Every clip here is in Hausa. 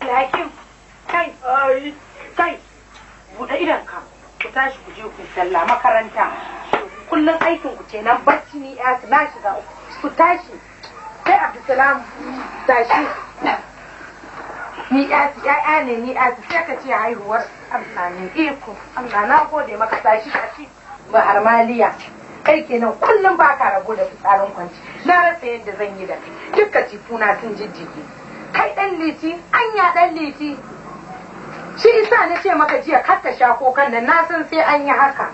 Hakim, kai, kai, buɗe idonka, ku tashi ku je ku sallah makaranta. Kullum aikin ku kenan barci ni ya na shiga uku. Ku tashi, kai Abdulsalam tashi. Ni ya ya'ya ne ni ya sai ka ce haihuwar Allah ne iko. Allah na gode maka tashi tashi. Ba harmaliya. Kai kenan kullum ba ka rabo da fitsarin kwanci. Na rasa yadda zan yi da kai. Dukka jifuna sun jijjige. Kai dan liti, anya dan liti. Shi isa na ce maka jiya kar ka sha kokan nan na san sai an yi haka.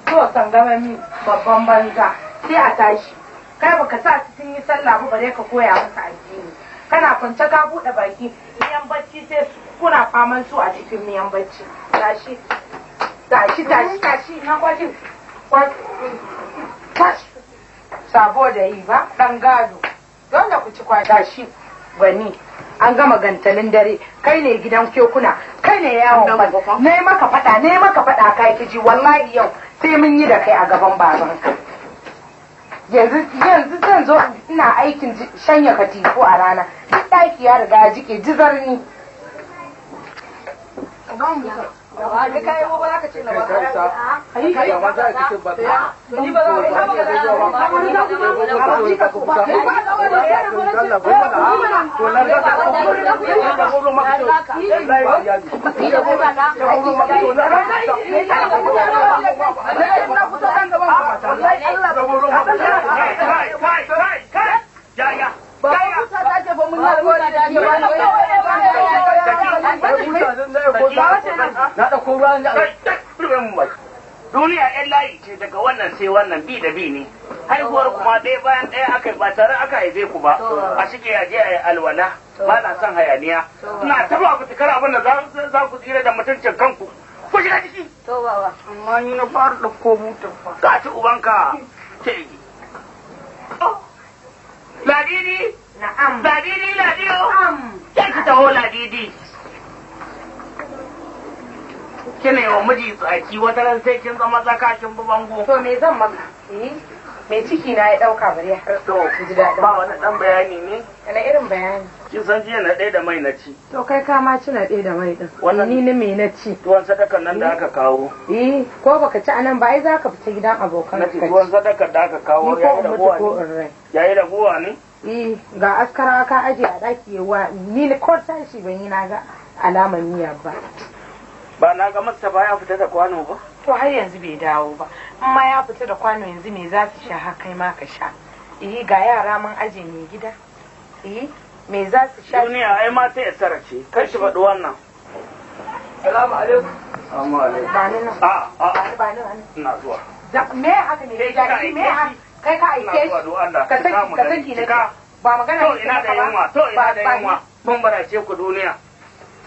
To sangama mi babban banza sai a tashi. Kai baka sa su sun yi sallah ba bare ka koya musu addini. Kana kwance ka bude baki miyan bacci sai kuna faman su a cikin miyan bacci. Tashi. Tashi tashi tashi na kwajin. Tashi. Sabo da yi ba dan gado. Dole ku ci kwa tashi. Gwani an gama gantalin dare kai ne gidan kekuna kai ne yawon ban ne maka fada ne maka fada kai kiji wallahi yau sai mun yi da kai a gaban babanka yanzu yanzu zan zo ina aikin shanya katifu a rana duk daki ya riga jike jizarni Duniya ‘yan layi ce daga wannan sai wannan bi da bi ne. Haihuwar kuma ɗaya bayan ɗaya aka yi ba tare aka haife ku ba. A shige a je a yi alwala. Ba na son hayaniya. Ina taba ku tikar abin da za ku tsira da mutuncin kanku. Ku shiga ciki. To baba. Amma ni na fara ɗauko butan fa. Ka ci ubanka. Ce. Ladidi. Na'am. Ladidi ladiyo. Na'am. Sai ki taho ladidi. Kina yi wa miji tsaki wata ran sai kin zama tsaka kin bi bango. To me zan maka? Eh, me ciki na ya dauka bare har To ji daɗin. ba wani ɗan bayani ne. Wani irin bayani? Kin san jiya na ɗaya da mai na ci. To kai ka ma ci na ɗaya da mai ɗin. Wannan- Ni na me na ci. Tuwon sadakan nan da aka kawo. Eh, ko baka ci anan ba ai za ka fita gidan abokan Na ka ce ci. tuwon sadakar da aka kawo Ni ya ko yi in mutu raguwa ko ne. in rai. Ya yi raguwa ne. Eh, ga askara ka aje a ɗaki wa ni ko tashi ban yi na ga alamar miya ba. Ba na ga Mustapha ya fita da kwano ba. To har yanzu bai dawo ba. In ma ya fita da kwano yanzu me za su sha har kai ma ka sha. Eh, ga yara mun aje mai gida. Eh, me za su sha? Duniya ai ma sai ya sarace. Kar shi faɗi wannan. Salamu alaikum. Assalamu alaikum. Ba ni nan. A a Ba ni ba ni nan. ina zuwa. Me haka ne Kai gida? ka Ni me aike haka? shi. Kai ka Ina aike zuwa shi. don Allah. Ka Ki saki samu ka gani. saki na Cika. ba magana To nake ina da maka ba. yunwa. To ina Ba- da ba yunwa. Mun barace ku duniya.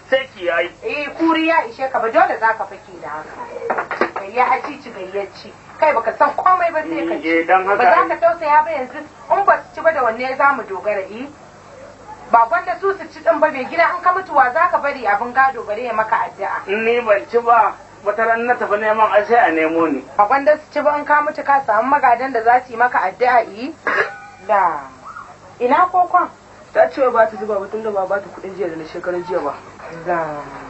Sai ki yayi. Eh kuri ya ishe ka ba dole za ka fake da haka. Gayya haci ci gayyaci. Kai baka san komai ba sai ka ci. Eh dan Ba haka. za ka tausaya ba yanzu in ba su ci ba da wanne za mu dogara eh. Ba gwanda su su ci din ba mai gida in ka mutuwa za ka bari abin gado bare ya maka addu'a. In ni ban ci ba wata ran na tafi neman ai sai a nemo ni. Ba gwanda su ci ba in ka mutu ka samu magadan da za su yi maka addu'a eh. Da ina kokon? Ta ce ba ta zuba ba tunda ba ba ta kuɗin jiya da na shekaran jiya ba. Za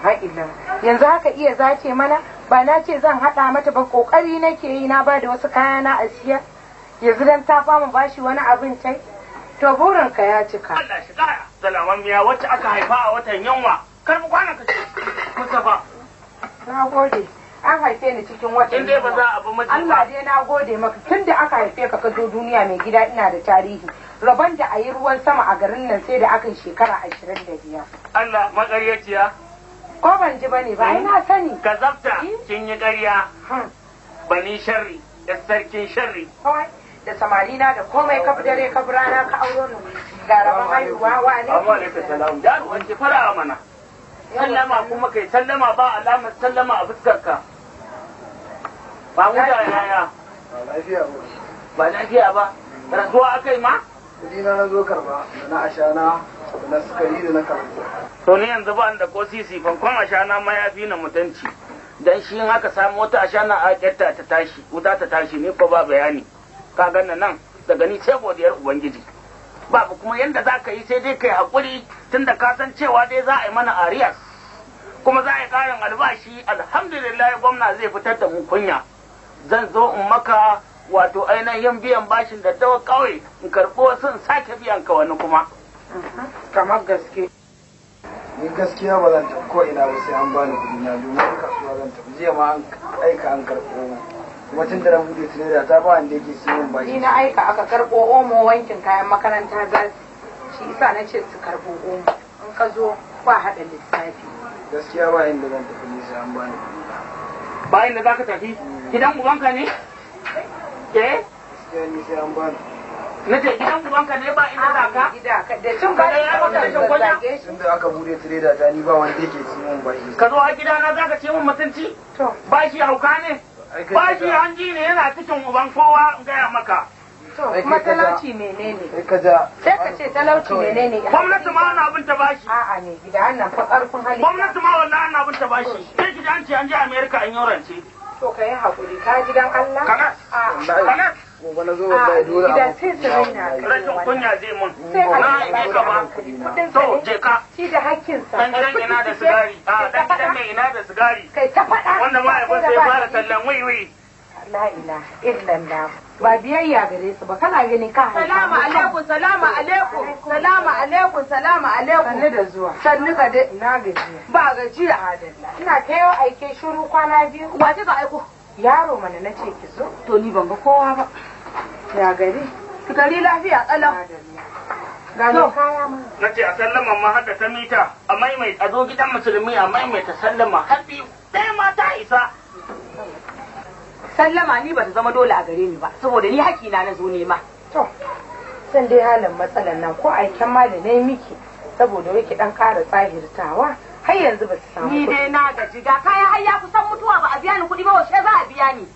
ha'ila. Yanzu haka iya zace mana ba na ce zan haɗa mata ba kokari nake yi na ba da wasu kaya na a siya. Yanzu dan ta famu bashi wani abin tai. To burinka ya cika. Allah shi kara. Salaman miya wacce aka haifa a watan yunwa. Karbi kwanan ka ci. Mustapha. Na gode. An haife ni cikin watan In dai ba yunwa. za a bi miji Allah ba. dai na gode maka tun da aka haife ka ka zo duniya mai gida ina da tarihi. Rabon da a yi ruwan sama a garin nan sai da aka yi shekara 25. Allah makaryaciya. Ko ban ji bane ba ai na sani. Kazabta kin yi ƙarya. Hmm. Bani sharri. Yar sarkin sharri. Kawai da samari na da komai ka bi dare ka bi rana ka auro ni ga rabon haihuwa wa Amma alaikum salam. Yaro wanke fara mana. Sallama kuma kai sallama ba alamar sallama a fuskarka. Ba mu da yaya. Ba lafiya ba. Ba lafiya ba. Rasuwa aka yi ma? Kudi na na zo karba da na ashana da na sukari da na karbo. To ni yanzu ba ni da ko sisi fankon ashana ma ya fi na mutunci. Dan shi in aka samu wata ashana a kyatta ta tashi, wuta ta tashi ni ko ba bayani. Ka ganna nan daga ni sai godiyar Ubangiji. Babu kuma yanda za ka yi sai dai kai haƙuri tunda ka san cewa dai za a yi mana arias. Kuma za a yi ƙarin albashi alhamdulillah gwamna zai fitar da mu kunya. Zan zo in maka wato ainihin biyan bashin da dawa ƙauye in karɓo wasu in sake biyan ka wani kuma. Kamar gaske. Ni gaskiya ba zan tafi ko ina ba sai an bani kudi na domin kasuwa zan tafi. Jiya ma an aika an karɓo. Kuma tun da na buɗe tireda ta ba wanda yake siyo min bashi. Ni na aika aka karɓo omo wankin kayan makaranta za su shi isa na ce su karɓo omo. In ka zo ba haɗa lissafi. Gaskiya ba inda zan tafi ni sai an bani kudi na. Bayan da za ka tafi gidan ubanka ne? Eh? Gaskiya ni sai an bani. Na ce gidan ubanka ne ba inda za ka? Gida ka da cin bashi Ka ka da rashin kunya? zazzage shi. Tun da aka buɗe tireda ta ni ba wanda yake siyo min bashi. Ka zo a gidana za ka ce min mutunci? To Bashi hauka ne? Ai kai Bashi ka ja. hanji ne yana cikin uban kowa in gaya maka. to kuma talauci menene? Kai ka ja. Sai ka ce talauci menene? Gwamnati ma ana bin ta bashi. A'a ne gida wannan fa ƙarfin hali. Gwamnati ma wallahi ana bin ta bashi. Sai ki ji an ce an je Amerika an yi rance. To ka yi haƙuri ka ji dan Allah? Kalas. A'a. Kalas. Gobe na zo wallahi dole a Gida mun sai su raina ka. Rashin kunya zai mun. Sai a Na aike ka ba. Kudin To je ka. Shi da hakkinsa. Dan gidan ina da sigari. A dan gidan mai ina da sigari. Kai ta faɗa. Wanda mahaifinsa ya fara tallan wiwi. La ilaha illallah. Ba biyayya gare su ba kana ganin ka haifa. Salamu alaikum, salamu alaikum, salamu alaikum, salamu alaikum. Sannu da zuwa. Sannu ka dai. Ina gajiya. Ba gajiya. Ina ta yau aike shiru kwana biyu. Wace ka aiko? Yaro mana na ce ki zo. To ni ban ga kowa ba. Ya gari. Gari lafiya kalau. Ga mai kaya ma. Na ce a sallama ma har da ta mita a maimaita a zo gidan musulmi a maimaita sallama har biyu. Ɗaya ma ta isa. Sallama ni bata zama dole a gare ni ba, saboda ni haƙina na zo nema. To, san dai halin matsalan nan ko aiken ma da na yi miki saboda wai ki dan ƙara tsahirtawa har yanzu ba su samu Ni kuɗi. dai na gaji ga kaya har ya kusan mutuwa ba a biya ni kuɗi ba, yaushe za a biya ni?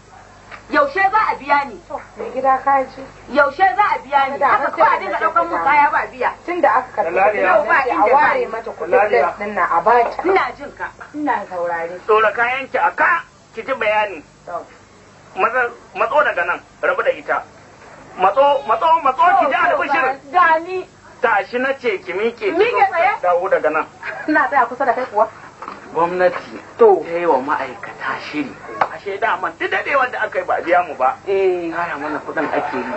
Yaushe za a biya ni? To, mai gida ka ji. Yaushe za a biya ni? Da Haka kawai a dinga ɗaukar mun kaya ba biya. Tun da aka karɓi Laliya. kuɗin Yau ba nan sai a inda ware za mata kuɗin Laliya. les ɗin nan a bata. Ina jin ka. Ina saurare. Tsora kayanki a ka ki ji bayani. To. Maza matso daga nan, rabu da ita. Matso matso matso ki ji albishir. Gani. Tashi na ce ki miƙe ki Miƙe zo tsaye? dawo daga nan. Ina tsaya kusa da kai kuwa. Gwamnati To. ta yi wa ma'aikata shiri. Ashe dama duk daɗewar da aka yi ba a biya mu ba. Eh. Kara mana kuɗin ake yi.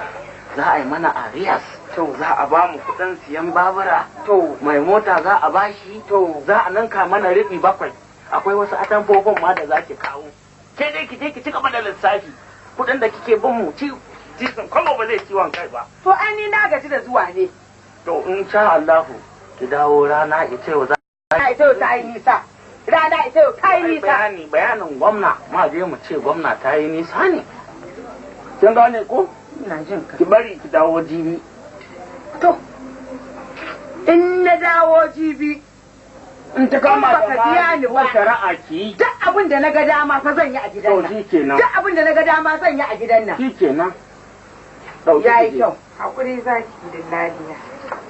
Za a yi mana arias. Za a ba mu kuɗin siyan babura. To. Mai mota za a bashi. To. Za a ninka mana riɓi 7. Akwai wasu atamfofin ma da za ki kawo. Ke dai ki je ki ci gaba da lissafi. Kuɗin da kike bin mu ci cikin kwamo ba zai ciwon kai ba. To ai ni na gaji da zuwa ne. To in sha Allahu ki dawo rana ita yau za Rana ita yau ta yi nisa. Rana ita yau ta yi nisa. bayani bayanin gwamna ma je mu ce gwamna ta yi nisa ne. Kin gane ko? Ina jin ka. Ki bari ki dawo jibi. To. In na dawo jibi In ta kama In da baka biya ni ko ba. shari'a ki yi. duk abin da na ga dama fa zan yi a gidan To nan. shi kenan. Duk abin da na ga dama zan yi a gidan nan. Shi kenan. Ɗauki Ya ki yi je. kyau. Hakuri zaki dillaliya.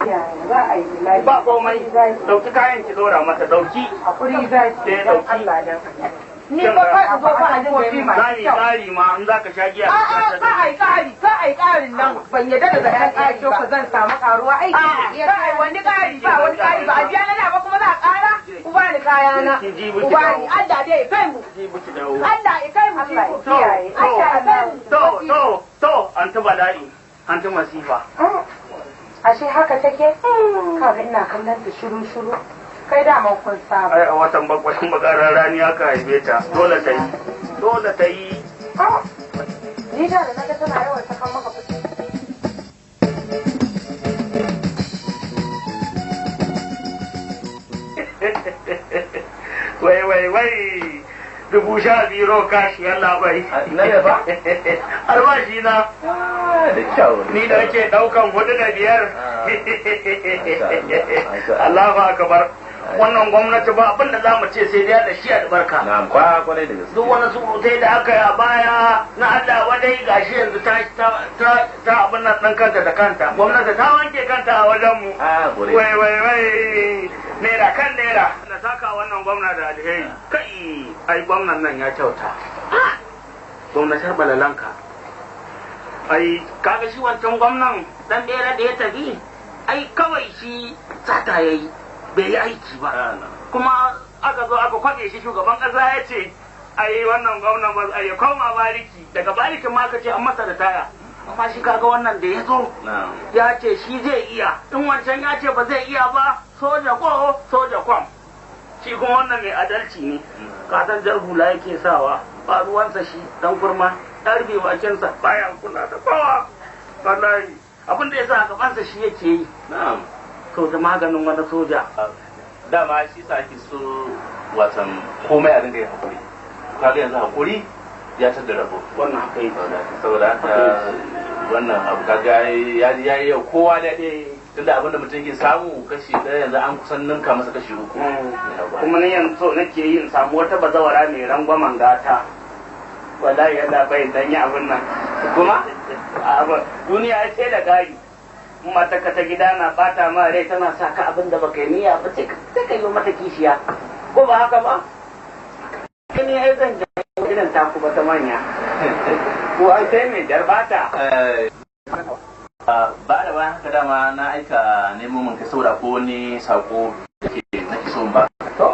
Ya za a yi dillaliya. Ba komai. Ɗauki kayan ki ɗora mata ɗauki. Hakuri zaki Eh, dan ɗauki. Allah dan Allah. Ni ba fa in zo fa a dinga yi min Za mu yi ƙari ma in za ka sha giya. ka A'a sha ka ai ƙari, ka ai ƙarin nan ban yarda da zancen ƙari To ba. ku zan samu karuwa aiki. A'a, ka ai wani ƙari ba wani ƙari ba a biya na da ba kuma za a ƙara. Ku ba ni kayana. Ki jibi Ku ki ba dawo. ni Allah dai ya kai mu. Jibi ki dawo. Allah ya kai mu Allah ya jibi. kiyaye. Allah ya kai mu. To to to anti bala'i anti masifa. Ashe haka take? Kaga ina kallon ta shiru shiru. Kai dama kun saba. Ai a watan bakwai bakarar rani aka haife ta dole ta yi. Dole ta yi. Ah, Ni da na ga tana yawan sakan maka fuska. Wai wai wai 12,000 ro kashi yalla bai. Na ne ba? Albashi na Da kyau. ni da nake daukan 4 da 5. Ah. Masha Allah, masha Allah. Allahu akbar. Wannan gwamnati ba abin da zamu ce sai dai da shi albarka. Na'am, kwa kwarai da gaske. Duk wani surutai da aka yi a baya na Allah wadai gashi yanzu ta ta ta, ta abin nan ɗin kanta da kanta. Gwamnati ta wanke kanta a wajen mu. Ah, kwarai. Wai wai wai naira kan naira. Na saka wannan gwamna da alheri. Kai ai gwamnan nan ya kyauta. Gwamnatar balalanka. Ai kaga shi wancan gwamnan dan bera da ya tafi ai kawai shi sata yayi bai yi aiki ba. Ah, na'am. Kuma aka zo aka kwabe shi shugaban kasa ya ce ai wannan gwamnan ba ai ya koma bariki daga barikin ma aka ce an masa da taya amma shi kaga wannan da ya zo Na'am. ya ce shi zai iya in wancan ya ce ba zai iya ba soja ko soja kwam shi kuma wannan mai adalci ne kasan jar hula yake sawa ba ruwansa shi dan kurma ya rufe bakinsa baya kula da kowa wallahi abin da ya sa a gabansa shi yake yi Na'am. to da maganin wani soja Dama shi sa ake so watan komai a dinga yin hakuri. Kaga yanzu hakuri ya tada rabo. wannan haka yake Saboda haka wannan abu kaga ya ya yi yau kowa daɗi tunda abin da mutum yake samu kashi ɗaya yanzu an kusan ninka masa kashi uku. Kuma ni yanzu so nake yi in samu wata bazawara mai rangwamen gata wallahi yalla bai dan yi abin nan Kuma? abin duniya ai sai da gari in mata ka ta gida na bata ma rai tana sa ka abin da baka yi niyya ba sai ka sai ka yi mata kishiya ko ba haka ba ni ai zan ja irin taku ba ta manya ko ai sai mai jarbata. Ba da bayan haka dama na aika nemo mun kai saboda ko wani sako da ke nake so in ba. To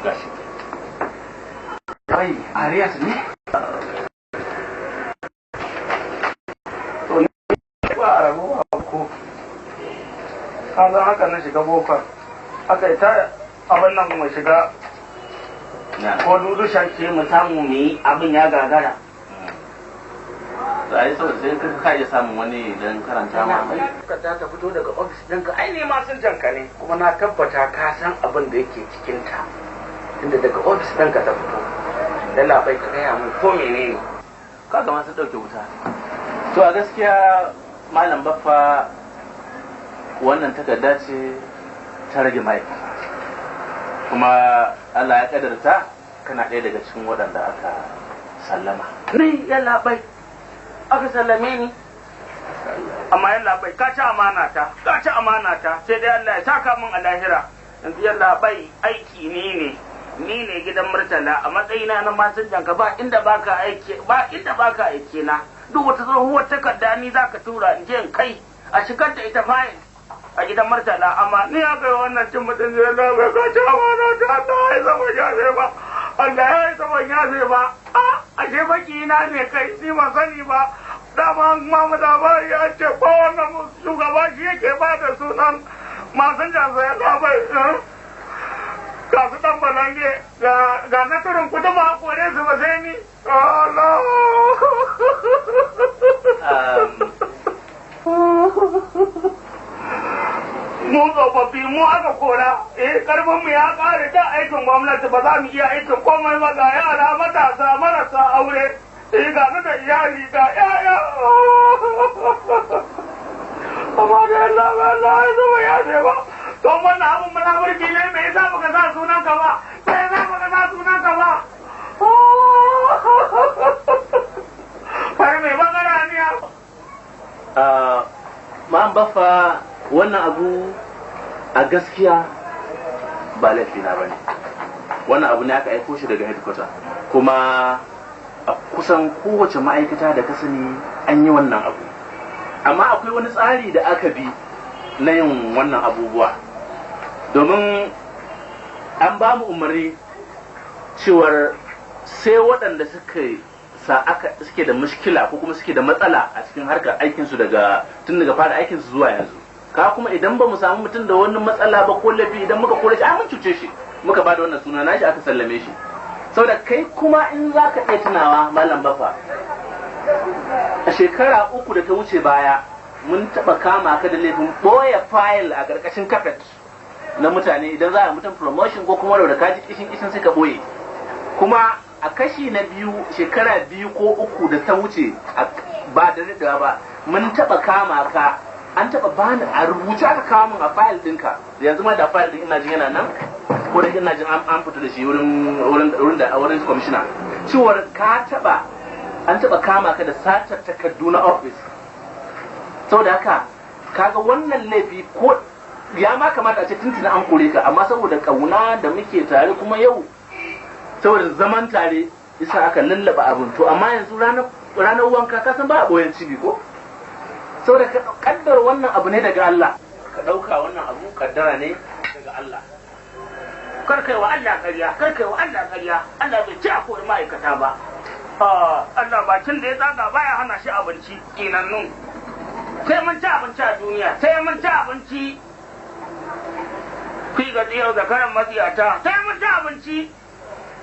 Gashi. Kai Arias ne to ni ba a rabuwa ko ka zan haka na shiga bokon aka yi ta abin nan mu shiga Na. ko dudu shanke mu samu mu yi abin ya gagara. To ai saboda sai ka iya samun wani dan karanta ma. Ka ta fito daga ofis ɗinka ai ne ma sun janka ne kuma na tabbata ka san abin da yake cikin ta. Tunda daga ofis ɗinka ta fito. Yalla bai, ka gaya mun ko menene. Kaga ma sun ɗauke wuta. To a gaskiya, Malam Baffa, wannan takarda ce ta rage ma'aikata, kuma Allah ya kadarta kana ɗaya daga cikin waɗanda aka sallama. Ni, yalla bai, aka sallame ni? Amma yalla bai, ka ci amana ta, ka ci amana ta, sai dai Allah ya saka min a lahira. Yanzu yalla bai, aiki ni ne, ni ne gidan Murtala a matsayina na masinjan ka, ba inda baka aiki, ba inda baka aike na. Duk wata tsohuwar takarda ni zaka tura in je in kai a shigar da ita fayil a gidan Murtala, amma ni aka yi wannan cin mutum. Yalla bai, ka ci amana ta, Allah ya zama yafe ba, Allah ya zama yafe ba. A ashe baki na ne kai, ni ban sani ba. Dama ma mu labari ya ce ko wannan shugaba shi yake ba da sunan masinjan sa. Yalla bai, ga su dan balange, ga na turin kudu ba kore su ba sai ni. Allah. Mu tsofaffi mu aka kora. Eh, karfin mu ya kare da aikin gwamnati, ba za mu iya aikin komai ba. Ga yara matasa marasa aure, eh, ga ni da iyali, ga yaya. Amma da Allah, Allah ya zama ya ce ba. To wannan abun munafurci ne. Me yasa baka sa sunan ka ba? Me yasa baka sa sunan ka ba? Fari mai bagara ne. Ma'am Baffa, wannan abu a gaskiya ba laifina ba ne. Wannan abu ne aka aiko shi daga headquarter, kuma a kusan kowace ma'aikata da ka sani an yi wannan abu, amma akwai wani tsari da aka bi na yin wannan abubuwa, domin an ba mu umarni cewar sai waɗanda suka sa aka suke da mushkila ko kuma suke da matsala a cikin harkar aikinsu daga tun daga fara aikinsu zuwa yanzu. Ka kuma idan ba mu samu mutum da wani matsala ba ko laifi, idan muka kore shi, ai mun cuce shi. Muka ba da wannan suna nashi aka sallame shi. Saboda kai kuma in za ka iya tunawa, Malam Bafa, a shekara 3 da ta wuce baya mun taɓa kama ka da laifin ɓoye fayil a ƙarƙashin kafet na mutane idan za a mutum promotion ko kuma da kaji kishin kishin sai ka ɓoye. Kuma a kashi na biyu, shekara 2 ko 3 da ta wuce, ba da daɗewa ba, mun taɓa kama ka, an taɓa bani a rubuce aka kawo min a fayil ɗinka. Yanzu ma da fayil ɗin ina jin yana nan, ko da ina jin an fita da shi wurin da wurin kwamishina, cewar ka taɓa an taɓa kama ka da satar takardu na office. Saboda haka kaga wannan laifi ko ya ma kamata a ce tuntuni an kore ka, amma saboda kauna da muke tare, kuma yau saboda zaman tare isa aka lallaba abin. To amma yanzu ranar wanka ka san ba a boyen cibi ko. Saboda ka kaddara wannan abu ne daga Allah, ka dauka wannan abu kaddara ne daga Allah. Kar kai wa Allah ƙarya, kar kai wa Allah ƙarya. Allah bai ci a kori ma'aikata ba. Allah bakin da ya tsaga baya hana shi abinci. Kinannu, sai mun ci abinci a duniya, sai mun ci abinci. Fi ga tsiyar zakaran matsiyata, sai mun ci abinci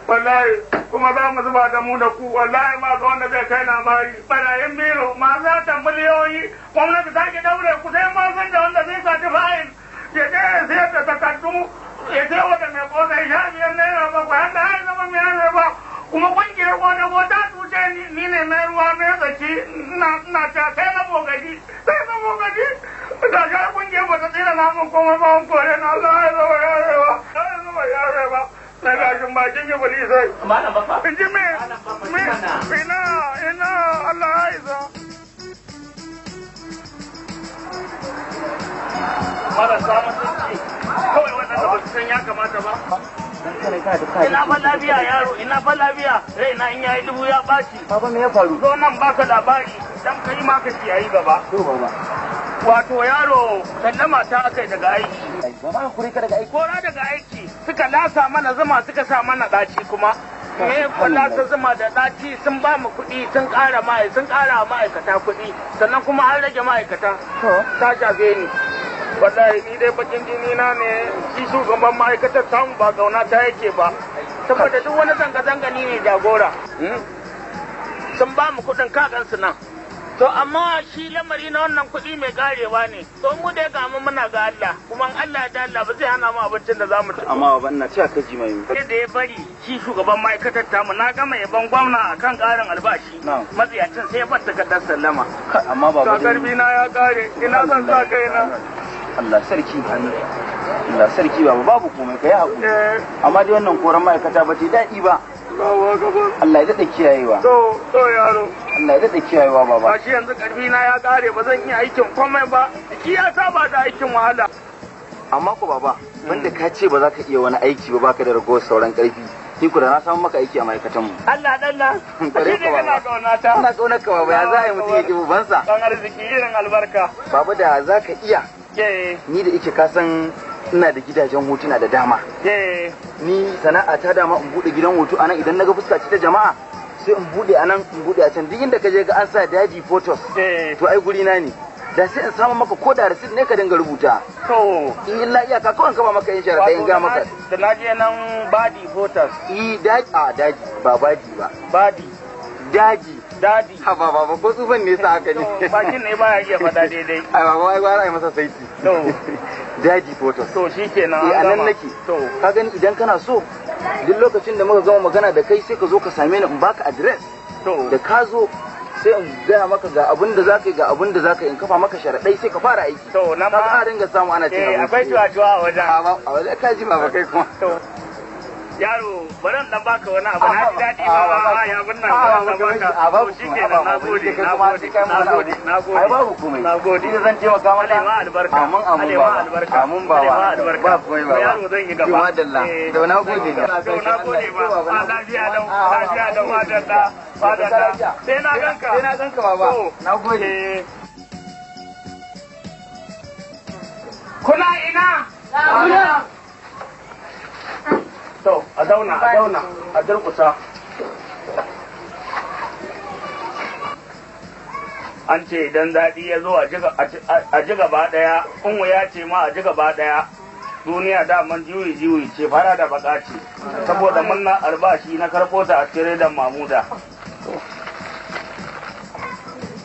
wallahi. Kuma za mu zuba da mu da ku wallahi. Ma ga wanda zai kai labari, barayin biro ma za ta miliyoyi, gwamnati ta ki daure ku. Sai ma san da wanda zai saci fayil ya je ya sayar da takardu, ya je wata mai kosai 15 naira 7, har da har zama mai yare ba. Kuma kungiyar kwadago ta cuce ni, ni ne na ruwa na tsaki na ta sai na bogaji, sai na bogaji da ga kungiyar ba ta tsira na mun komai ba. An kore na, Allah ya zama yare ba, ya zama yare ba na gashin bakin yi bulisai. Malam Bafa. In ji me, me, ina, ina, Allah ya isa. Marasa mutunci, kawai waɗanda ba su san ya kamata ba. Ina fa lafiya yaro, ina fa lafiya, raina in yayi dubu ya ɓaci. Baba, me ya faru? Zo nan baka labari, dan kai ma ka kiyayi gaba. To baba. Wato yaro, sallama ta akai daga aiki. Baba, an kore ka daga aiki? Kora daga aiki, suka lasa mana zuma, suka sa mana ɗaci kuma. Me ko lasa zuma da ɗaci? Sun ba mu kuɗi, sun ƙara ma'aikata kuɗi, sannan kuma an rage ma'aikata. Ta shafe ni. Wallahi ni dai bakin jini na ne, shi shugaban ma'aikatar tamu ba gauna ta yake ba. Saboda duk wani zanga-zanga ni ne jagora. Sun ba mu kuɗin, kagansu nan. To amma shi lamari na wannan kuɗi mai karewa ne. To mu dai ga mu muna ga Allah, kuma Allah da Allah ba zai hana mu abincin da zamu ci. Amma baba ina cewa ka ji mai. Sai da ya bari shi shugaban ma'aikatar tamu na gama yaban gwamna akan ƙarin albashi. Matsiyacin sai ya bar takardar sallama. Amma baba dai karfi na ya kare, ina son sa kaina. Allah sarki. Allah sarki baba babu komai kai hakuri. Amma dai wannan koran ma'aikata ba ta daɗi ba. Allah ya daɗa kiyayewa. To, to yaro. Allah ya daɗa kiyayewa baba. Gashi yanzu ƙarfi na ya ƙare ba zan iya aikin komai ba. Jiki ya saba da aikin wahala. Amma ko baba, wanda ka ce ba za ka iya wani aiki ba baka da ragowar sauran ƙarfi. Ni ku da na samu maka aiki a ma'aikatan mu. Allah dalla. Shi ne kana ƙaunata. Ina ƙaunar ka baba, ya za a yi mutum ya ƙi ubansa. Dan arziki irin albarka. Baba da za ka iya. Ni da ike ka san ina da gidajen hotuna da dama. Ni sana'a ta dama in bude gidan hoto anan idan naga fuska ce ta jama'a sai in bude anan in bude a can duk inda ka je ga an sa daji photos. To ai guri na ne. Da sai in samu maka ko da receipt ne ka dinga rubuta. To in illa iyaka kawai ka ba maka yin sharaɗa in ga maka. Da na je nan badi photos. I daji a daji ba badi ba. Badi. Daji. Dadi. Ha ba ba ko tsufan ne sa haka ne. Bakin ne baya iya faɗa daidai. Ai baba ai gwara ai masa saiti. To. Daji photos. To shikenan an gama. Anan nake. To. Ka gani idan kana so duk lokacin da muka gama magana da kai sai ka zo ka same ni in baka address. To. Da ka zo sai in gaya maka ga abin da zaka yi ga abin da zaka yi in kafa maka sharaɗai sai ka fara aiki. To na ma. Ka dinga samu ana cin abinci. Akwai tuwa-tuwa a wajen. A wajen ka ji baba kai kuma. To. Yaro bari in dan baka wani abu na ji daɗi ba ba ya bin nan dan baka. A babu to shikenan nagode nagode nagode nagode. Ai babu komai. Nagode. Ni zan taimaka maka. Allah ma albarka. Amin amin Allah ma albarka. Amin baba. Allah ma albarka. Ba komai baba. Yaro zan yi gaba. Madalla. To nagode. To nagode ba. A lafiya lau lafiya lau madalla madalla. Sai na ganka. Sai na ganka baba. Nagode. Kuna ina? To, a zauna, a zauna, a durkusa. An ce idan daɗi ya zo a ji gaba ɗaya, in wuya ce ma a ji gaba ɗaya. Duniya daman juyi juyi ce fara da baka ce, saboda murna albashi na karɓo ta a tiredan Mamuda.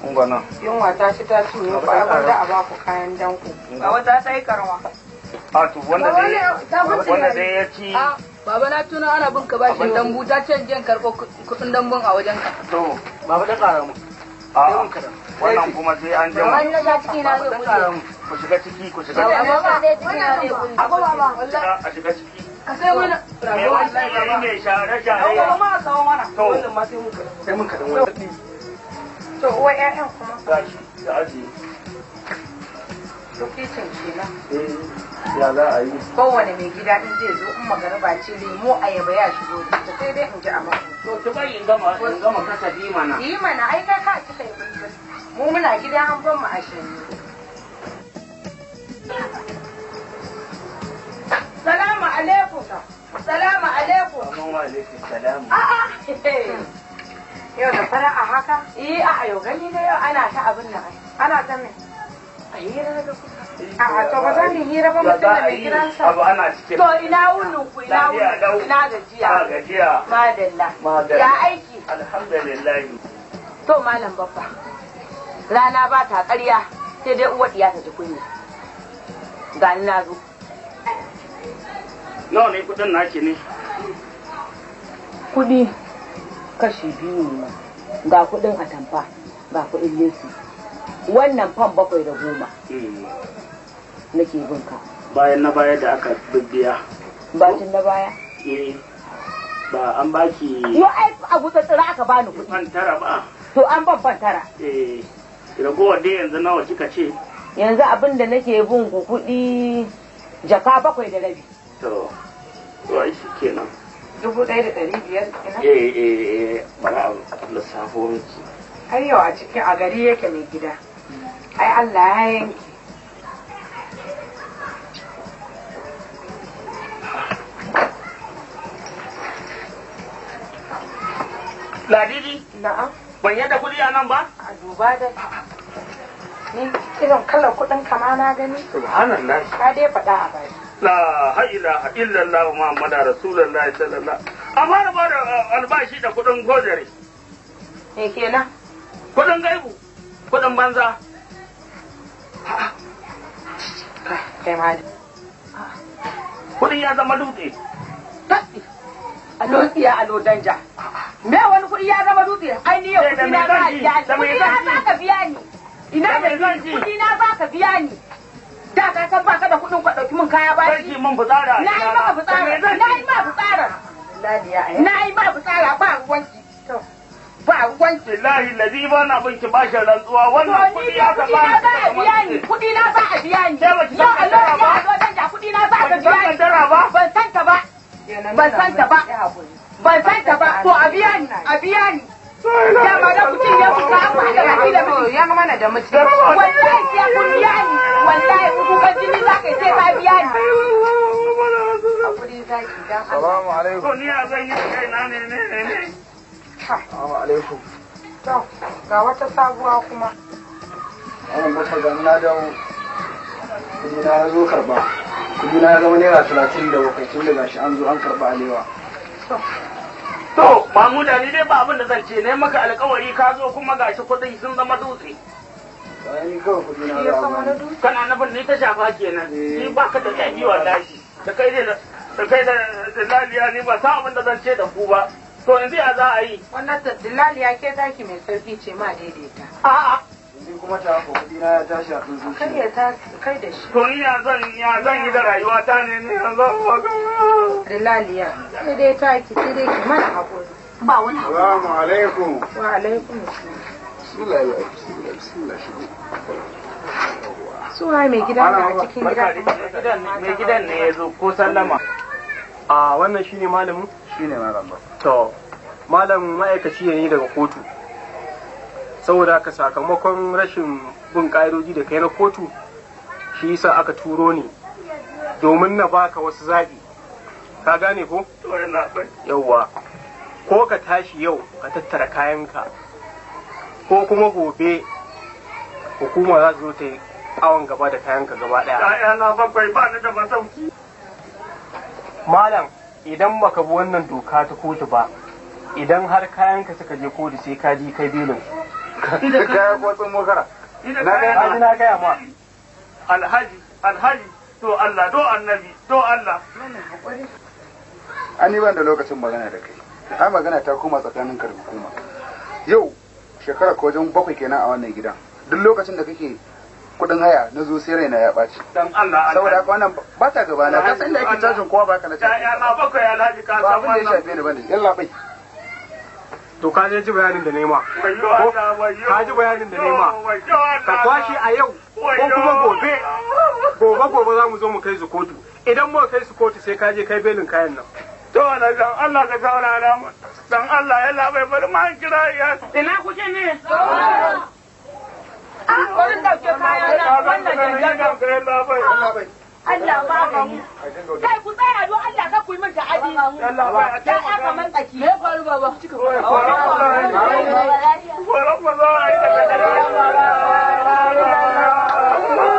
Ungwana. Yunwa ta ci ta cinye ku, ai gwanda a baku kayan danko. Ga wata ta yi karwa. A to wanda dai ya ci. Baba na tuna ana bin ka bashin dambu ta ce jiyan karɓo kuɗin dambun a wajen ka. To. Baba dan ƙara mu. A wannan kuma sai an jima. Wannan ya ciki na zai kulle. Ku shiga ciki ku shiga ciki. A shiga ciki. Ka sai wani Me wannan yayi mai share share. Baba ma a kawo mana. To. Wannan ma sai mun kaɗan. Sai mun kaɗan wani. To uwa ƴaƴan kuma. Gashi da ajiye. To kicin kenan. Ya za a yi. Kowane mai gida in zai zo in magariba ce lemo ayaba ya shigo da ita sai dai in ji a mako. To ki bari in gama kasafi mana. Yi mana ai kai ka cika yi bulbul. Mu muna gida an ban mu a shanye. Salamu alaikum. Salamu alaikum. Amin wa alaikum salam. A'a. Yau da fara'a haka? Eh a'a yau gani da yau ana ta abin nan. Ana ta me? A hira da kuka. A'a to ba za mu hira ba mutum da mai gidansa. Abu ana cikin. To ina wunin ku ina wunin ina gajiya. Ba gajiya. Madalla. Madalla. Ya aiki. Alhamdulillah. To malam babba. Rana ba ta ƙarya sai dai uwar diya ta ji kunya. Ga ni na zo. Nawa ne kudin naki ne? Kudi kashi biyu ne. Ga kudin atamfa, ga kudin lesi. Wannan fam 7 da 10. Nake bin ka. Bayan na baya da aka bibbiya. Bacin na baya? Eh. Ba an baki. Yo ai a gutsatsira aka bani kuɗi. Fan 9 ba. To an ban fan 9. Eh. Ragowar dai yanzu nawa kika ce? Yanzu abin da nake bin ku kuɗi jaka 7 da rabi. To. To ai shikenan. 1,500 kenan? Eh eh eh bara a lissafo miki. Har yau a cikin a gari yake mai gida. Ai Allah ya yanke. Ladidi? Na'am. Ban yadda kuɗi a nan ba? A duba dai. Ni irin kalar kuɗin kama na gani. Subhanallah. Ka dai faɗa a baki. La ilaha illallah Muhammadu Rasulullah sallallahu. Amma da ba da albashi da kuɗin gojere. Me kenan? Kuɗin gaibu. Kuɗin banza. Kai ma. Kuɗi ya zama dutse. Alo tsiya alo danja. Me wani kuɗi ya zama dutse? Ai ni yau kuɗi na za a biya ni. Kuɗi na za ka biya ni. Ina da kuɗi na za ka biya ni. Da ka san baka da kuɗin ka ɗauki min kaya ba shi. Mun fitsara. Na yi maka fitsara. Na yi ma fitsara. Na yi ma fitsara ba ruwanki. Ba ruwanki. Billahi lazi ba na bin ki bashin rantsuwa wannan kuɗi ya ka ba. Kuɗi na za a biya ni. Kuɗi na za a biya ni. Yau alo tsiya alo danja kuɗi na za ka biya ni. Ban san ta ba. Ban san ta ba. Ban san ta ba. To a biya ni. A biya ni. Dama da kucin ya kuka an ku haɗa baki da miji. Ya mana da miji. Wallahi sai kun biya ni. Wallahi kukan jini za ka yi sai ka biya ni. Salamu alaikum. To ni ya zan yi kai na ne ne ne. Salamu alaikum. To ga wata sabuwa kuma. Wannan babba ga na dawo. Kudi na zo karba. Kudi na ya zama naira 37 tun da gashi an zo an karba alewa. To, Mamuda ni dai ba abin da zan ce ne maka alkawari ka zo kuma gashi kuɗi sun zama dutse. Bayan kawai kuɗi na za a bani. Kana nufin ni ta shafa kenan. Ni ba ka da ƙarfi wallahi. Da kai da da kai da Laliya ni ba san abin da zan ce da ku ba. To yanzu ya za a yi? Wannan Laliya ke taki mai sauki ce ma daidaita. A'a. Yanzu kuma ta haka kuɗi na ya tashi a tsuntsun. Kai ya ta kai da shi. To ni ya zan yi da rayuwa ta ne ne yanzu. Laliya sai dai taki sai dai ki mana haƙuri. Ba wani haƙuri. Salamu alaikum. Wa alaikum assalam. Bismillah bismillah bismillah shigo. Suwa mai gida ne a cikin gida. Mai gidan ne ya zo ko sallama. A wannan shine malamin? Shine malam ba. To malam ma'aikaci ne daga kotu. Saboda haka sakamakon rashin bin ƙa'idoji da kai na kotu shi yasa aka turo ni domin na baka wasu zaɓi. Ka gane ko? Yawwa. Ko ka tashi yau ka tattara kayanka ko kuma gobe hukuma za su zo ta yi awon gaba da kayanka gaba ɗaya. ‘Ya'yana bakwai ba ni da masauki. Malam idan baka bi wannan doka ta kotu ba idan har kayanka suka je kotu sai ka ji kai belin su. Kaya ko tsun mokara. Na gaya ma. Alhaji, alhaji, to Allah, to annabi, to Allah. An yi ban da lokacin magana da kai. Ai magana ta koma tsakanin ka da hukuma. Yau shekara ko wajen 7 kenan a wannan gidan. Duk lokacin da kake kudin haya na zo sai raina ya ɓaci. Dan Allah. Saboda haka wannan ba ta gaba na. Ka san inda ake cajin kowa ba ka na caji. ‘Ya'yana bakwai alhaji ka san wannan. Ba abin da ya shafe ni bane. Yalla bai. To ka ji bayanin da nema. Ka ji bayanin da nema. Ka kwashi a yau ko kuma gobe. Gobe gobe za mu zo mu kai su kotu. Idan muka kai su kotu sai ka je kai belin kayan nan. To na dan Allah ka saurara mu. Dan Allah yalla bai bari ma kira ya. Ina kuke ne? Ah, bari dauke kaya na wannan janjan. Allah magani. Kai ku tsaya don Allah ka ku yi min ta'adi. Ya aka man tsaki. Me faru baba?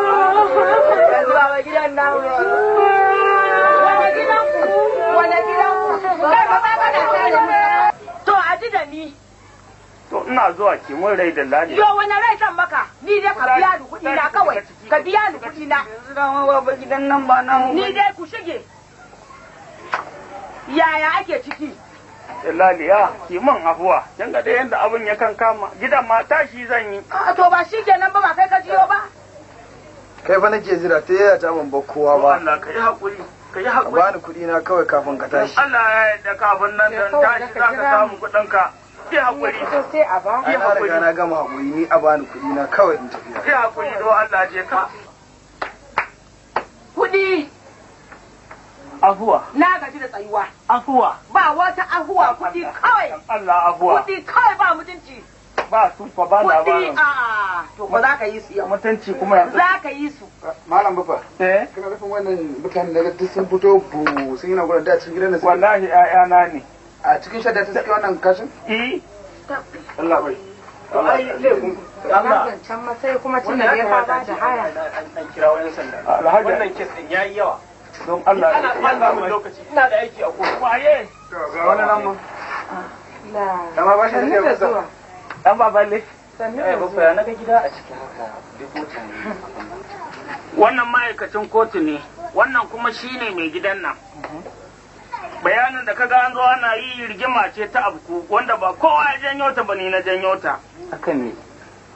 Yanzu baba gidan namu. Wani gidan ku? Wani gidan ku? Kai baba kana tare mu. To a ji da ni. To ina zuwa ki mun rai da lali. Yo wani rai zan maka? Ni dai ka biya ni kuɗi na kawai. Ka biya ni kuɗi na. Yanzu dama baba gidan nan ba namu. Ni dai ku shige. Yaya ake ciki? Laliya ki mun afuwa. Kin ga dai yanda abin ya kan kama gidan ma tashi zan yi. A to ba shi kenan ba ba kai ka jiyo ba. Kai fa nake jira ta yaya ta ban bar kowa ba. Allah ka yi hakuri. Ka yi hakuri. Ka bani kuɗi na kawai kafin ka tashi. Allah ya yarda kafin nan dan tashi za ka samu kuɗin ka. Ki hakuri. Sai a ba. Ai na riga na gama hakuri ni a bani kuɗi na kawai in tafi. Ki hakuri do Allah je ka. Kuɗi. Afuwa. Na gaji da tsayuwa. Afuwa. Ba wata afuwa kuɗi kawai. Allah afuwa. Kuɗi kawai ba mutunci. Ba su fa ba labarin. Kuɗi a to ba za ka yi su yau. Mutunci kuma yanzu. Za ka yi su. Malam Baffa. Eh. Kana nufin wannan mutanen daga duk sun fito bu sun yi na gurin da cikin gidan da suke. Wallahi ƴaƴana ne. A cikin shadda ta suke wannan kashin? Eh. Allah bai. Ai laifin Allah. Zancen masai kuma tun da ya ba da haya. An kira wani sanda. Wannan kes din yayi yawa. Don Allah. Ana ɓata min lokaci. Ina da aiki a kotu. Waye? Ga wani nan ma. La. Dama ba shi da zuwa. Dan baballe. Ai babba ya naga gida a cikin haka duk mutane. Wannan ma'aikacin kotu ne, wannan kuma shine mai gidan nan. Bayanin da kaga an zo ana yi rigima ce ta abku wanda ba kowa ya janyo ta ba, ni na janyo ta. Akan me?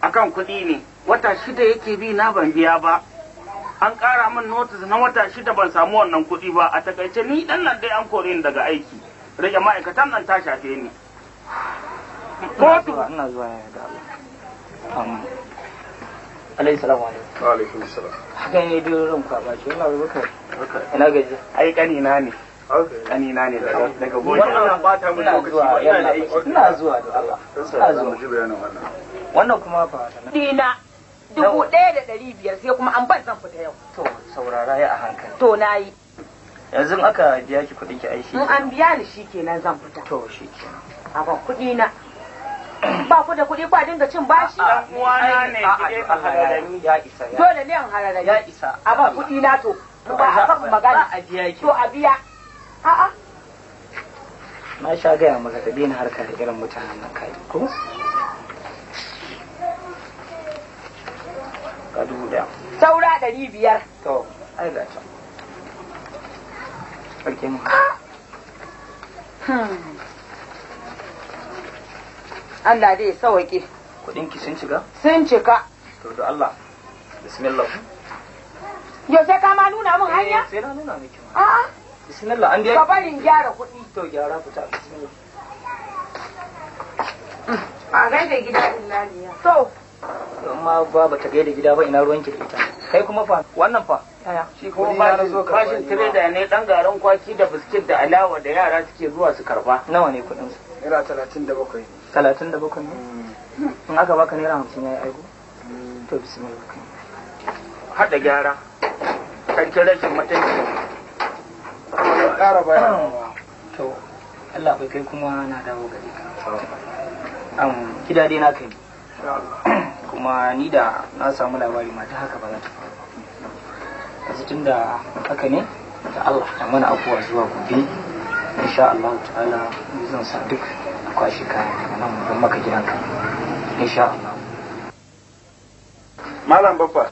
Akan kuɗi ne. Wata 6 yake bi na ban biya ba. An ƙara min notis na wata 6 ban samu wannan kuɗi ba. A takaice ni dan nan dai an kore ni daga aiki. Rage ma'aikatan nan ta shafe ni. Kotu. Ina zuwa ya da Allah. Alayhi salamu alaikum. Wa alaikum salam. Haka ne duk ran kwa ba shi wannan baka. Ina gaji. Ai kanina ne. Kanina ne daga goje. Wannan bata mun lokaci ba, ina da aiki. Ina zuwa da Allah. Ina zuwa. Ji bayanin wannan. Wannan kuma fa Dina 1500 sai kuma an ban zan fita yau. To saurara ya a hankali. To nayi. Yanzu aka biya ki kuɗin ki ai shi. In an biya ni shikenan zan fita. To shikenan. A ban kuɗi na. Ba ku da kuɗi ba dinga cin bashi. Dan uwana ne ki dai hararami ya isa ya. Dole ne in hararami. Ya isa. A ban kuɗi na to. Ba a kan magana. A biya ki. To a biya. A'a. Na sha gaya maka ka daina harka da irin mutanen nan kai ko? Ga 1000. Saura 500. To, ai ga ta. Barke mu. Allah dai ya sauke. Kuɗin ki sun cika? Sun cika. To da Allah. Bismillah. Yau sai ka ma nuna min hanya? Sai na nuna miki ma. A'a. Bismillah an biya. Ka barin gyara kuɗi. To gyara fita bismillah. A gaida gida Illaliya. To. Amma ba ba ta gaida gida ba ina ruwanki da ita. Kai kuma fa wannan fa. Yaya? Shi kuma bashin tireda ne dan garin kwaki da biskit da alawa da yara suke zuwa su karba. Nawa ne kuɗin su? Naira 37 ne. 37 ne? In aka baka naira 50 yayi aiko? To bismillah. Haɗa gyara. Sarkin rashin mutunci. Ƙara bayarwa. To Allah bai kai kuma na dawo gare ka. Gida dai na kai. Kuma ni da na samu labari ma ta haka ba za ta faru ba. Yanzu tun da haka ne da Allah ya mana afuwa zuwa gobe insha Allah ta'ala ni zan sa duk a kwashe kayan daga nan don maka gidanka insha Allah. Malam Baffa,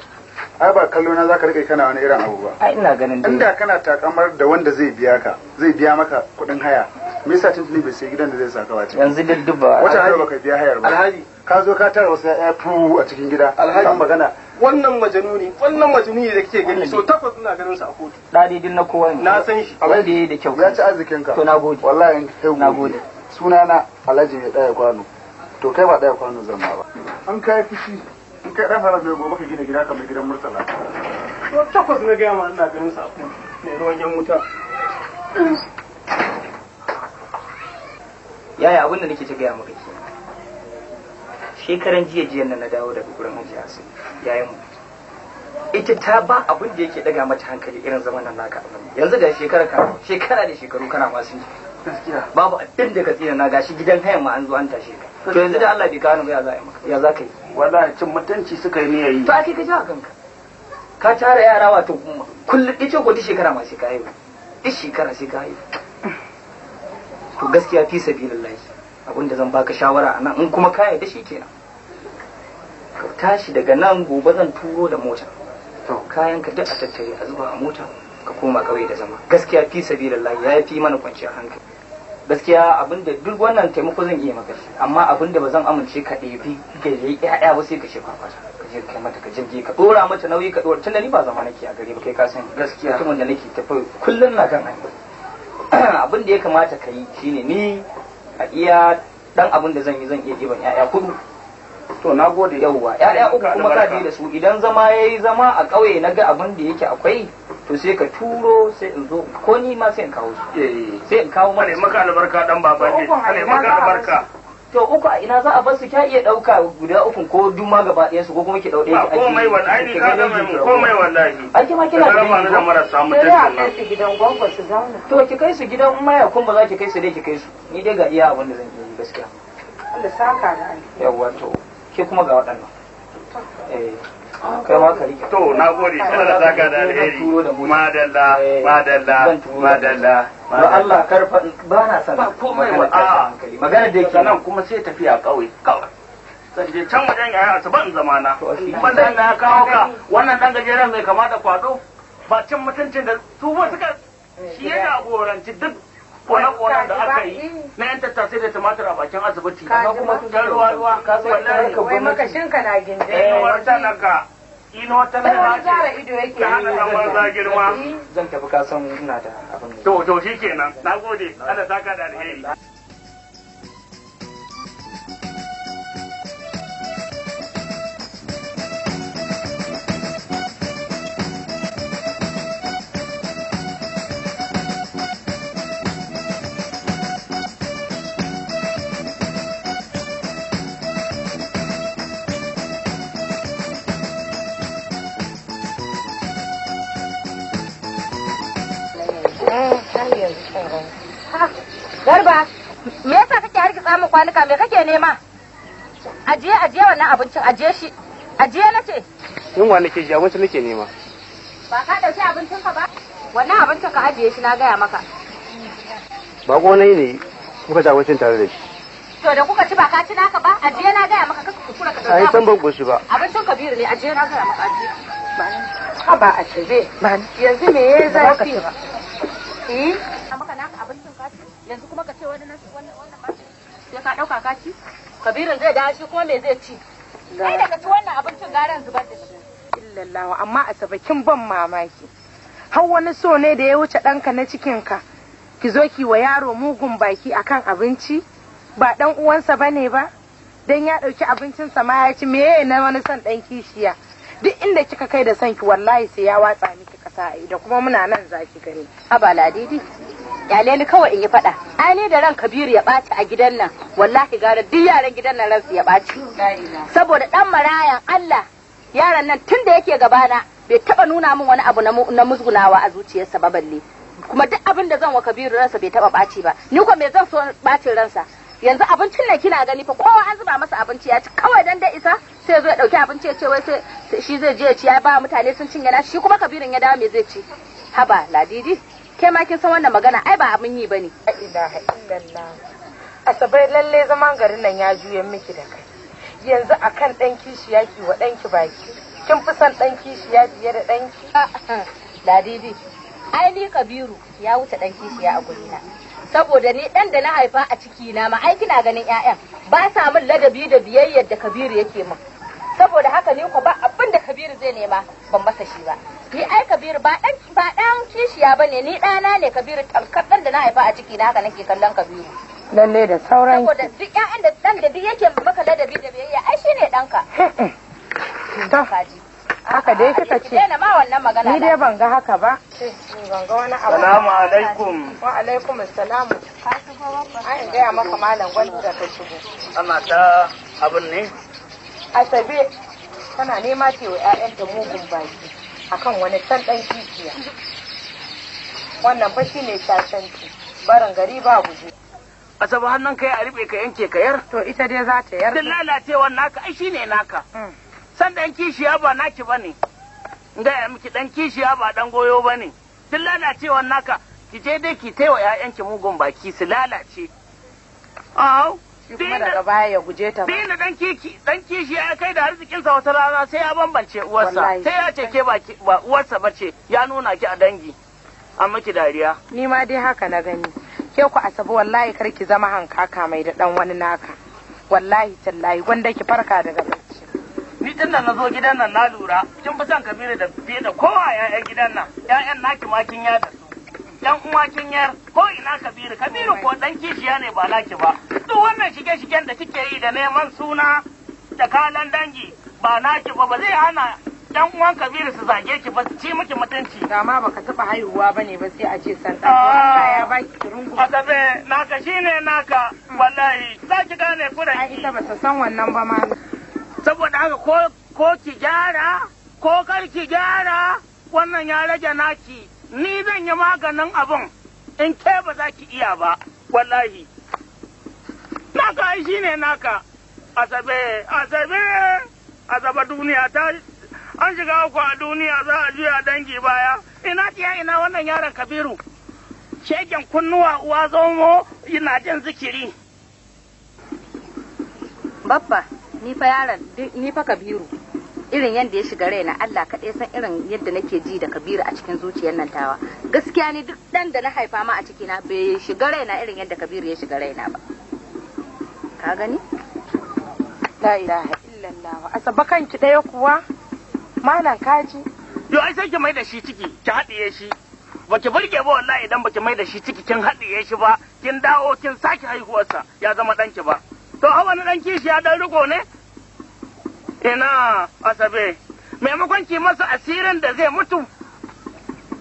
ai ba kallo na zaka rike kana wani irin abu ba. Ai ina ganin dai inda kana takamar da wanda zai biya ka, zai biya maka kuɗin haya. Me yasa tuntuni bai sai gidan da zai saka ba? Yanzu dudduba. Wata nawa baka biya hayar ba. Alhaji, ka zo ka tara wasu ƴaƴa fu a cikin gida. Alhaji. An magana. Wannan majanuni, wannan majanuni da kike gani so 8 ina ganin sa a kotu. Dadi din na kowa ne. Na san shi. Wanda yayi da kyau. Ya ci arzikin ka. To nagode. Wallahi in kai gobe. Nagode. Sunana Alhaji mai ɗaya kwano. To kai ba ɗaya kwano zan ma ba. An kai fushi. In kai ɗan haram ne gobe ka gina gida kamar gidan Murtala. So 8 na gaya ma ina ganin sa a kotu. Mai ruwan yan wuta. Yaya abin da nake ta gaya maka ke. Shekaran jiya jiyan nan na dawo daga gurin Hajiya Asin yayin mu. Ita ta ba abin da yake daga mata hankali irin zaman nan naka abin. Yanzu ga shekara ka shekara da shekaru kana masu ji. Gaskiya. Babu abin da ka tsina na gashi gidan hayan ma an zo an tashe ka. To yanzu da Allah bai kawo ni ba ya za a yi maka ya za ka yi. Wallahi cin mutunci suka yi niyyar yi. To ake ka ji a kanka. Ka tara yara wato kullum ita ko duk shekara ma sai ka haihu. Duk shekara sai ka haihu. To gaskiya fi sabilillahi abin da zan baka shawara a nan in kuma ka yarda kenan. Ka tashi daga nan gobe zan turo da mota. To kayan ka duk a tattare a zuba a mota ka koma kauye da zama. Gaskiya fi sabilillahi ya fi mana kwanciyar hankali. Gaskiya abin da duk wannan taimako zan iya maka shi amma abin da ba zan amince ka ɗebi gari ƴaƴa ba sai ka shefa mata ka je kai mata ka jirge ka ɗora mata nauyi ka ɗora tunda ni ba zama nake a gari ba kai ka sani Gaskiya. mutumin da nake tafi kullum na kan hanya abin da ya kamata ka yi shine ni a iya dan abin da zan yi zan iya ɗiban ƴaƴa kudu To na gode. yauwa ƴaƴa uku kuma ka je da su idan zama yayi zama a ƙauye na ga abin da yake akwai to sai ka turo sai in zo ko ni ma sai in kawo su Eh. sai in kawo Ale mana su. maka albarka dan baban ne. Ale maka albarka. To uku a ina za a bar su kya iya ɗauka guda uku ko duma gaba ɗayan su ko kuma ki ɗau ɗaya Ba ki ajiye. komai wallahi ni Ki ka ga ga mai dangi mun ki komai wallahi. Ai ke ma kina Ka da raba ni dangi da ko? marasa Sai dai a mutuncin kai nan. su gidan gwangwa su zauna. To ki kai su gidan maya kun ba za ki kai su dai ki kai su. Ni dai ga iya abin da zan iya yi gaskiya. Allah saka da alheri. Yawwa to ke kuma ga waɗannan. Eh kai ma ka rike. To na gode Allah saka da alheri. Madalla madalla madalla. Don Allah karfa ba na son Ba komai magana wa tashin a hankali. Magana da yake nan kuma sai tafiya kauye kawai. Zan je can wajen yaya asuba in zama na. Ban da Allah ya kawo ka wannan dan gajeren mai kama da kwado ba cin mutuncin da su ba suka shi ya jagoranci duk kone-konen da aka yi na yan tattasai da tumatir a bakin asibiti. Kuma jan ruwa ruwa wallahi. Wai makashinka na gindin. Inuwar talaka. Inuwar talaka Sai zara ido yake ta hana dan banza girma. Zan tafi ka san ina da abin da. To shikenan. Nagode. Allah saka da alheri. Garba, me yasa kake hargitsa min kwanuka me kake nema? Ajiye ajiye wannan abincin ajiye shi. Ajiye nace. Yunwa nake ji abinci nake nema. Ba ka dauki abincin ka ba? Wannan abincin ka ajiye shi na gaya maka. Ba gonai ne muka ci abincin tare da shi. To da kuka ci ba ka ci naka ba? Ajiye na gaya maka kaka kuskura ka dauki. Ai san ban goshi ba. Abincin Kabiru ne ajiye na gaya maka ajiye. Ba a tabe. Yanzu me ya zafi? Eh? Maka naka abincin ka ci? Yanzu kuma ka ce wani wannan wannan ba sai ka dauka ka ci? Kabirin zai dawo shi kuma me zai ci? Kai daga ci wannan abincin garan zubar da shi. Illallahu amma Asabe kin ban mamaki. Har wani so ne da ya wuce ɗanka na cikinka. Ki zo ki wa yaro mugun baki akan abinci? Ba ɗan uwansa bane ba? Dan ya ɗauki abincinsa ma ya ci meye na wani son ɗan kishiya. Duk inda kika kai da son ki wallahi sai ya watsa miki ƙasa a ido kuma muna nan zaki gani. Haba Ladidi. Kyale ni kawai in yi faɗa. Ai ni da ran Kabiru ya ɓaci a gidan nan, wallahi gara duk yaran gidan nan ransu ya ɓaci. Saboda ɗan marayan Allah, yaran nan tun da yake gabana bai taɓa nuna min wani abu na musgunawa a zuciyarsa ba balle. Kuma duk abin da zan wa Kabiru ransa bai taɓa ɓaci ba. Ni ko me zan so ɓacin ransa? Yanzu abincin nan kina gani fa kowa an zuba masa abinci ya ci kawai dan dai isa sai zo ya ɗauki abinci ya ce wai sai shi zai je ya ci ya ba mutane sun cinye na shi kuma Kabirin ya dawo me zai ci? Haba Ladidi. Ke ma kin san wannan magana ai ba abin yi bane. La ilaha illallah. Asabe lalle zaman garin nan ya juye miki da kai. Yanzu akan dan kishiya ki wa danki baki. Kin fi son dan kishiya fiye da danki? Ladidi, ai ni Kabiru ya wuce dan kishiya a gurina. Saboda ni dan da na haifa a ciki na ma ai kina ganin ƴaƴan ba sa min ladabi da biyayyar da Kabiru yake min. Saboda haka ni ko ba abin da Kabiru zai nema ban masa shi ba. Ni ai Kabiru ba dan kishiya bane ni ɗana ne Kabiru tamkar dan da na haifa a ciki na haka nake kallon Kabiru. Lalle da sauran Saboda duk ƴaƴan da dan da duk yake maka ladabi da biyayya ai shine ɗanka. To haka dai kika ce. Daina ma wannan magana. Ni dai ban ga haka ba. Ni ban ga wani abu. Salamu alaikum. Wa alaikum assalamu. Ai in gaya maka malam gwanda da ka shigo. Ana ta abin ne? Asabe tana nema ce wa ƴaƴanta mugun baki akan wani can ɗan kishiya. Wannan fa shine shashanci. Barin gari ba guje. Asabe hannun kai a riɓe ka yanke ka yar. To ita dai za ta yar. Duk lalacewar naka ai shine naka. San ɗan kishiya ba naki bane. Gaya miki ɗan kishiya ba ɗan goyo bane. Duk lalacewar naka ki je dai ki taiwa ƴaƴanki mugun baki su lalace. Au. Shi kuma daga baya ya guje ta ba. Dina dan kiki dan kishi ya kai da arzikinsa wata rana sai ya bambance uwarsa. Wallahi. Sai ya ce ke ba ba uwarsa bace ya nuna ki a dangi. An miki dariya. Ni ma dai haka na gani. Ke ku Asabe wallahi kar ki zama hankaka mai da ɗan wani naka. Wallahi tallahi gwanda ki farka daga bacci. Ni tun da na zo gidan nan na lura kin fi son Kabiru da fiye da kowa ƴaƴan gidan nan. Ƴaƴan naki ma kin yada su. Ƴan uwa kin yar ko ina Kabiru Kabiru ko dan kishiya ne ba naki ba. Duk wannan shige-shigen da kike yi da neman suna da kalan dangi ba naki ba ba zai hana ɗan uwan Kabiru su zage ki ba su ci miki mutunci. Dama baka taɓa haihuwa bane ba sai a ce san ɗan. Allah ya baki ki rungu. Asabe naka shine naka wallahi za ki gane kuran Ai ita ba ta san wannan ba ma. Saboda haka ko ki gyara ko kar ki gyara wannan ya rage naki ni zan yi maganin abun in ke ba za ki iya ba wallahi. Naka ai shine naka Asabe Asabe Asabe duniya ta an shiga uku a duniya za a juya dangi baya ina tiya ina wannan yaron Kabiru shegen kunnuwa uwa zomo ina jin zikiri. Baffa, Ni fa yaron, ni fa Kabiru. Irin yadda ya shiga raina, Allah kaɗai san irin yadda nake ji da Kabiru a cikin zuciyar nan tawa. Gaskiya ni duk ɗan da na haifa ma a cikina bai shiga raina irin yadda Kabiru ya shiga raina ba. Ka gani? La ilaha illallah. Asaba kanki ɗaya kuwa? Malam kaji. Yo ai sai ki mai da shi ciki, ki haɗiye shi. Baki burge ba wallahi idan baki mai da shi ciki kin haɗiye shi ba, kin dawo kin sake haihuwarsa ya zama ɗanki ba. To hawa na ɗan kishi ya ɗan riko ne? Ina Asabe, maimakon ki masa asirin da zai mutu,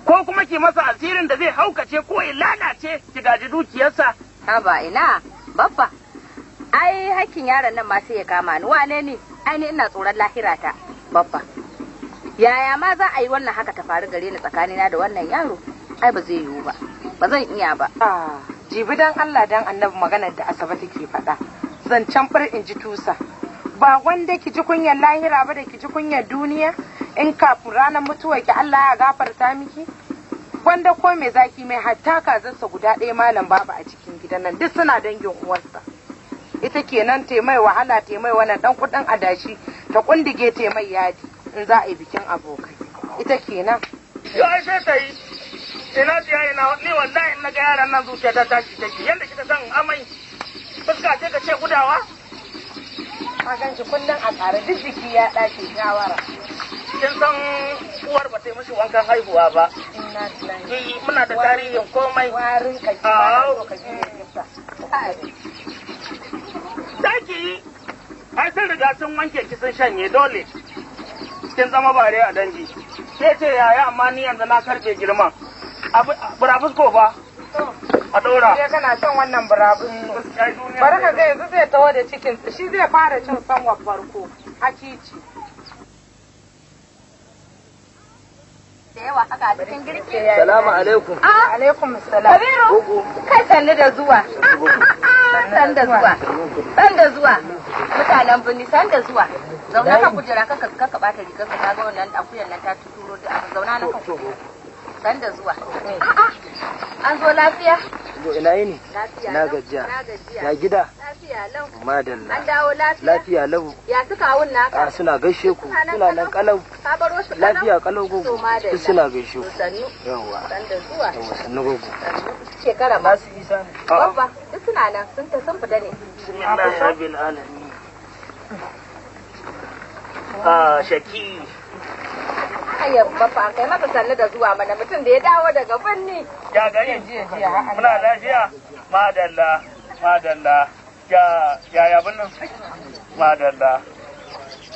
ko kuma ki masa asirin da zai haukace ko ya lalace ki gaji dukiyarsa. Haba ina, babba. Ai hakkin yaron nan ma sai ya kama ni. Wane ne? Ai ni ina tsoron lahirata, babba. Yaya ma za a yi wannan haka ta faru gare ni tsakanina da wannan yaro? Ai ba zai yiwu ba. Ba zan iya ba. Jibi dan Allah dan Annabi maganar da Asabe take faɗa. Zancen far in ji tusa. Ba wanda ki ji kunyar lahira ba da ki ji kunyar duniya in kafin ranar mutuwar ki Allah ya gafarta miki. Wanda ko me zaki mai hatta kazarsa guda ɗaya malam babu a cikin gidan nan duk suna dangin uwarsa. Ita kenan te mai wahala te mai wannan dan kudin adashi ta kundige te mai yadi in za a yi bikin abokai. Ita kenan. Yo ai sai ta yi. Ina tiya ina ni wallahi in na ga yaran nan zuciya ta tashi take yanda kika san amai fuska ce ka ce gudawa. Ka gan shi kullum a tsare duk jiki ya ɗace shawara. Kin san uwar ba ta yi mishi wankan haihuwa ba. Muna da tarihin komai. Warin ka ji ba ka ji ne. Zaki yi, ai sun riga sun wanke ki sun shanye dole. Kin zama bare a dangi. Ke ce yaya amma ni yanzu na karbe girman. Burabusko fa. A ɗora. Sai kana son wannan burabun. Bari ka ga yanzu zai taho da cikin shi zai fara cin sanwa farko. Hakici. Da yawa haka a cikin girki. Salamu alaikum. Alaikum salam. Kabiru, kai sannu da zuwa. Sannu da zuwa. Sannu da zuwa. Mutanen birni sannu da zuwa. Zauna kan kujera kaka kaka bata rigar ka ga wannan akuyan nan ta tuturo da abu zauna na kan kujera. Sannu da zuwa. An zo lafiya? Zo ina yini? Lafiya. Na gajiya. Ya gida? Lafiya lau. Madalla. An dawo lafiya? Lafiya lau. Ya suka wun naka? A suna gaishe ku. Suna nan kalau. Ka baro su kalau? Lafiya kalau gogo. Duk suna gaishe ku. Sannu. Yawwa. Sannu da zuwa. Yawwa sannu gogo. Shekara ma. Su isa ne. Babba, duk suna nan sun ta sun fita ne. Bismillahi rabbil alamin. Ah, shaki. Ayya babba, kai masa sannu da zuwa mana mutum da ya dawo daga birni. Ya gari? Muna lafiya? Madalla, madalla. Ya ya ya binnan? Madalla.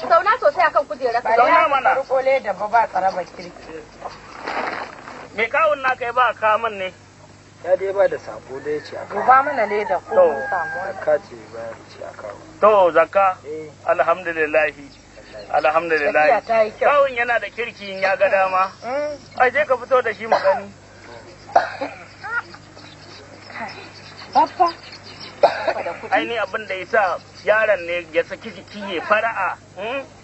Zauna sosai akan kujerar ka. Zauna mana. Kole da ba ba tsaraba kirki. Me kawun naka ya ba kamun ne? Ya dai ba da sako da ya ce a kawo. Duba mana leda ko mun samu. Zakka ce ba ya ce a kawo. To zakka. Alhamdulillahi. Alhamdulillah. Tafiya ta yi kyau. Kawun yana da kirki in ya ga dama. Ai je ka fito da shi mu gani. Babba. Ai ni abin da yasa yaron ne ya saki jiki ya fara'a.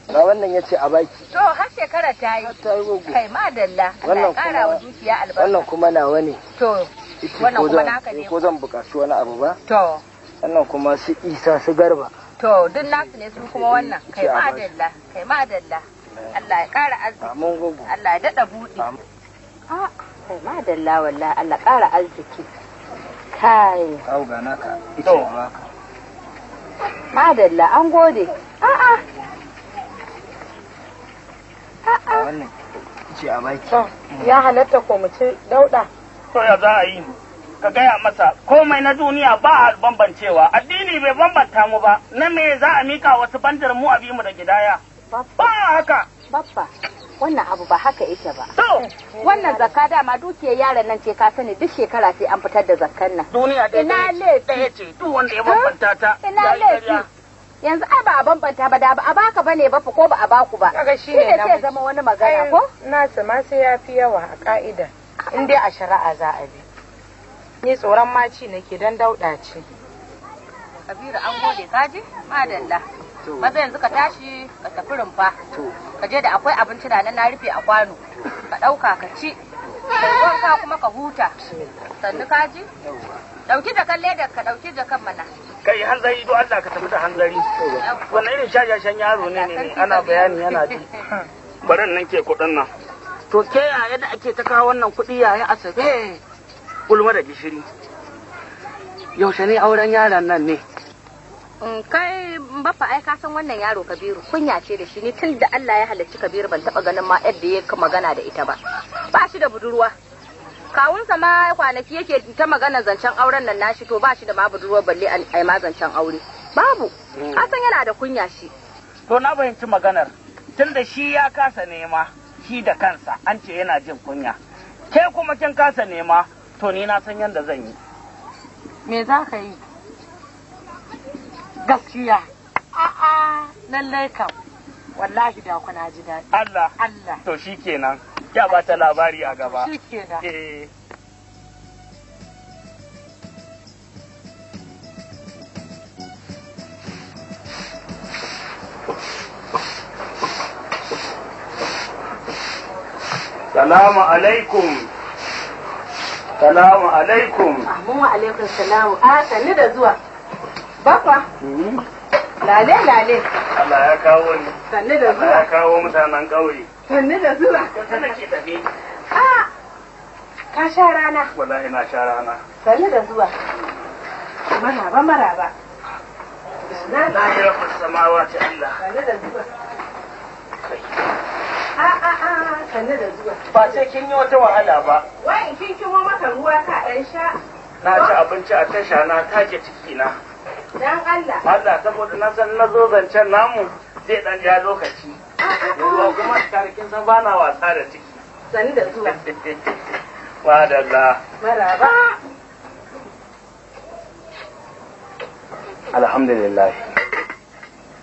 Ga wannan ya ce a baki. To har shekara ta yi. Ta yi gogo. Kai madalla. Allah ya kara wa dukiya albarka. Wannan kuma nawa ne. To Ice wannan ko kuma zan- naka ne. Ko zan buƙaci wani abu ba. To Wannan kuma su isa su garba. to duk nasu ne su kuma wannan. Kai Ce a basu. madalla. Kai madalla. Allah ya kara arziki. Amin gogo. Allah ya dada buɗi. Ah, kai madalla wallahi Allah kara arziki. Kai. Kawo ga naka. Ice a baka. Madalla an gode. A'a. Ga wannan ice a baki. Ya halatta ko mu ci dauda. To ya za a yi? Ka gaya masa komai na duniya ba a bambancewa. Addini bai bambanta mu ba. Na me za a mika wasu bandar mu a bi mu da gidaya? Ba haka. Baffa, wannan abu ba haka yake ba. To, Wannan zakka dama dukiyar yaron nan ce ka sani duk shekara sai an fitar da zakkan nan. Duniya ɗaya Ina ce. laifi. Ɗaya ce. Duk wanda ya bambanta ta. Ina ya yi laifi. ƙarya. Yanzu ai ba a bambanta ba da ba a baka bane ba fa ko ba a baku ba. Kaga shi ne ne sai namiji. zama wani magana ko? Nasu ma sai ya fi yawa a ka'ida. In dai a shari'a za a bi. Ni tsoron maci nake dan dauda ce. Kabiru an gode kaji? Madalla. Maza yanzu ka tashi ka tafi rumfa. Ka je da akwai abinci da nan na rufe a kwano. Ka ɗauka ka ci. Ka yi wanka kuma ka huta. Sannu kaji? Ɗauki jakan ledar ka ɗauki jakan mana. Kai hanzari do Allah ka tafi da hanzari. Wannan irin shashashan yaro ne ne ana bayani yana ji. Bari nan ke kuɗin nan. To ke yaya da ake ta kawo wannan kuɗi yaya Asabe? Gulma da gishiri. Yaushe ne auren yaron nan ne? Kai baffa ai ka san wannan yaro Kabiru kunya ce da shi ni tun da Allah ya halicci Kabiru ban taba ganin ma yadda ya magana da ita ba. Ba shi da budurwa. Kawunsa ma kwanaki yake ta magana zancen auren nan nashi to ba shi da ma budurwa balle ai ma zancen aure. Babu. Ka san yana da kunya shi. To na fahimci maganar. Tunda shi ya kasa nema shi da kansa an ce yana jin kunya. Ke kuma kin kasa nema to ni na san yadda zan yi. Me za ka yi? Gaskiya. A'a, lallai kam. Wallahi da kuna ji daɗi. Allah. Allah. To shikenan. Ya ba ta labari a gaba. Shikenan. Eh. Salamu alaikum. Salamu alaikum. Amin wa alaikum salamu. A sanni da zuwa. Bakwa. Lale lale. Allah ya kawo ni. Sanni da Allah ya zuwa. kawo mutanen ƙauye. Sanni da zuwa. Yaushe nake tafi? A ka sha rana. Wallahi na sha rana. Sanni da zuwa. Maraba maraba. La ilaha samawati Allah. Sanni da zuwa. A a a sanni da zuwa. Ba sai kin yi wata wahala ba. Wai in kin kimo maka ruwa ka ɗan sha. Na ci abinci a tasha na take ciki na. Dan Allah. Allah saboda na san na zo zancen namu zai dan ja lokaci. Ruwa kuma tarikin san bana wasa da ciki. Sanni da zuwa. Madalla. Maraba. Alhamdulillah.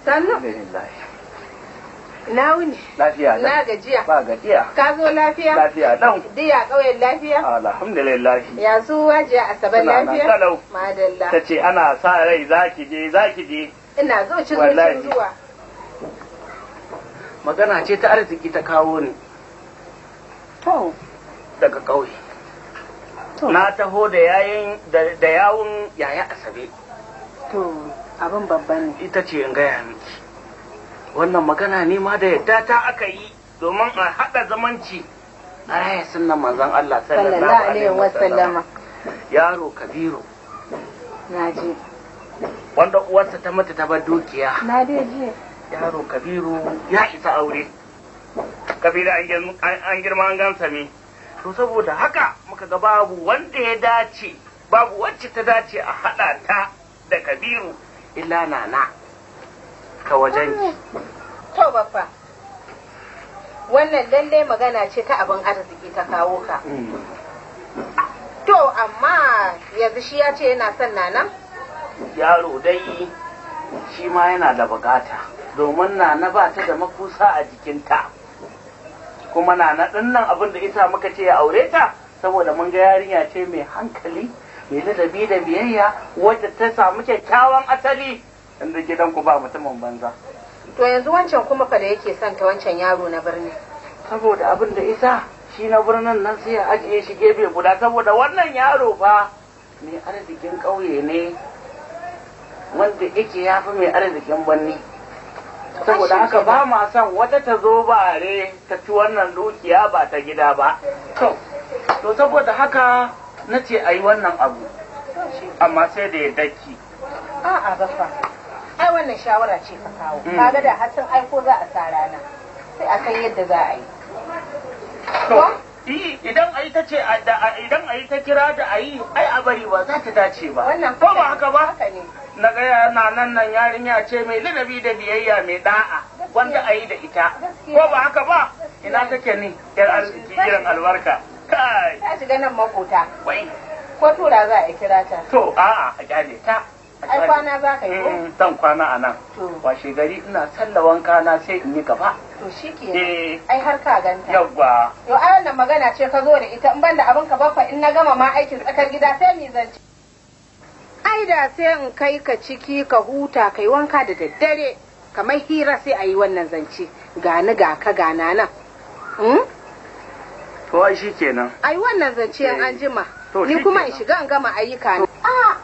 Sannu. Alhamdulillah. Na wuni. Lafiya lau. Na gajiya. Ba gajiya. Ka zo lafiya? Lafiya lau. Diya ƙauyen lafiya? Alhamdulillah. Ya su wajiya Asabe Suna nan lafiya? kalau. Madalla. Ta ce ana sa rai zaki je zaki je. Ina zo ci Wallahi. zuciyar zuwa. Magana ce ta arziki ta kawo ni To, daga ƙauye. Na taho da yayin da yawun yaya Asabe. to abin babba ne. Ita ce in gaya miki. Wannan magana ne ma da yadda ta aka yi domin a haɗa zamanci. A raya sunnan manzon Allah Sallallahu alaihi wasallama. Yaro Kabiru Na ji. wanda uwarsa ta mata ta bar dukiya. Na dai ji. Yaro Kabiru ya isa aure. Kabiru an girma an gansa ne. To saboda haka muka ga babu wanda ya dace, babu wacce ta dace a haɗa ta da Kabiru illa Nana ka wajen ki. To baffa. Wannan lallai magana ce ta abin arziki ta kawo ka. To amma yanzu shi ya ce yana son nana? Yaro dai shi ma yana da bukata domin Nana ba ta da makusa a jikinta. Kuma Nana ɗin nan abin da isa muka ce ya aure ta saboda mun ga yarinya ce mai hankali mai ladabi da biyayya wadda ta samu kyakkyawan asali inda gidanku ba mutumin banza. To yanzu wancan kuma fa da yake son ta wancan yaro na birni. Saboda abin da isa shi na birnin nan sai ya ajiye shi gefe guda saboda wannan yaro fa mai arzikin ƙauye ne wanda yake ya fi mai arzikin birni. Saboda haka ba ma son wata ta zo bare ta ci wannan dukiya ba ta gida ba. To saboda haka na ce a yi wannan abu amma sai da ya daki. A'a baffa. Ai wannan shawara ce ka kawo. Kaga da har sun aiko za a sa rana. Sai a san yadda za a yi. To, idan ayi ta ce idan ayi ta kira da ayi ai a bari ba za ta dace ba. Wannan ko ba haka ba? Haka ne. Na ga yana nan nan yarinya ce mai ladabi da biyayya mai da'a wanda ayi da ita. Ko ba haka ba? Ina take ni yar arziki irin albarka. Kai. Ta shiga nan makota. Wai. Ko tura za a kira ta. To a'a a kyale ta. Ai kwana za ka yi ko? Zan kwana a nan. Washe gari ina sallah wanka na sai in yi gaba. To shi kenan. Ai har ka ganta. Yawwa. Yo ai wannan magana ce ka zo da ita in banda abin ka baffa in na gama ma aikin tsakar gida sai mi zance. Ai da sai in kai ka ciki ka huta kai wanka da daddare kamar hira sai a yi wannan zance gani ga ka gana nan. To ai shi kenan. Ai wannan zance an jima. Ni kuma in shiga in gama ayyuka na. Ah,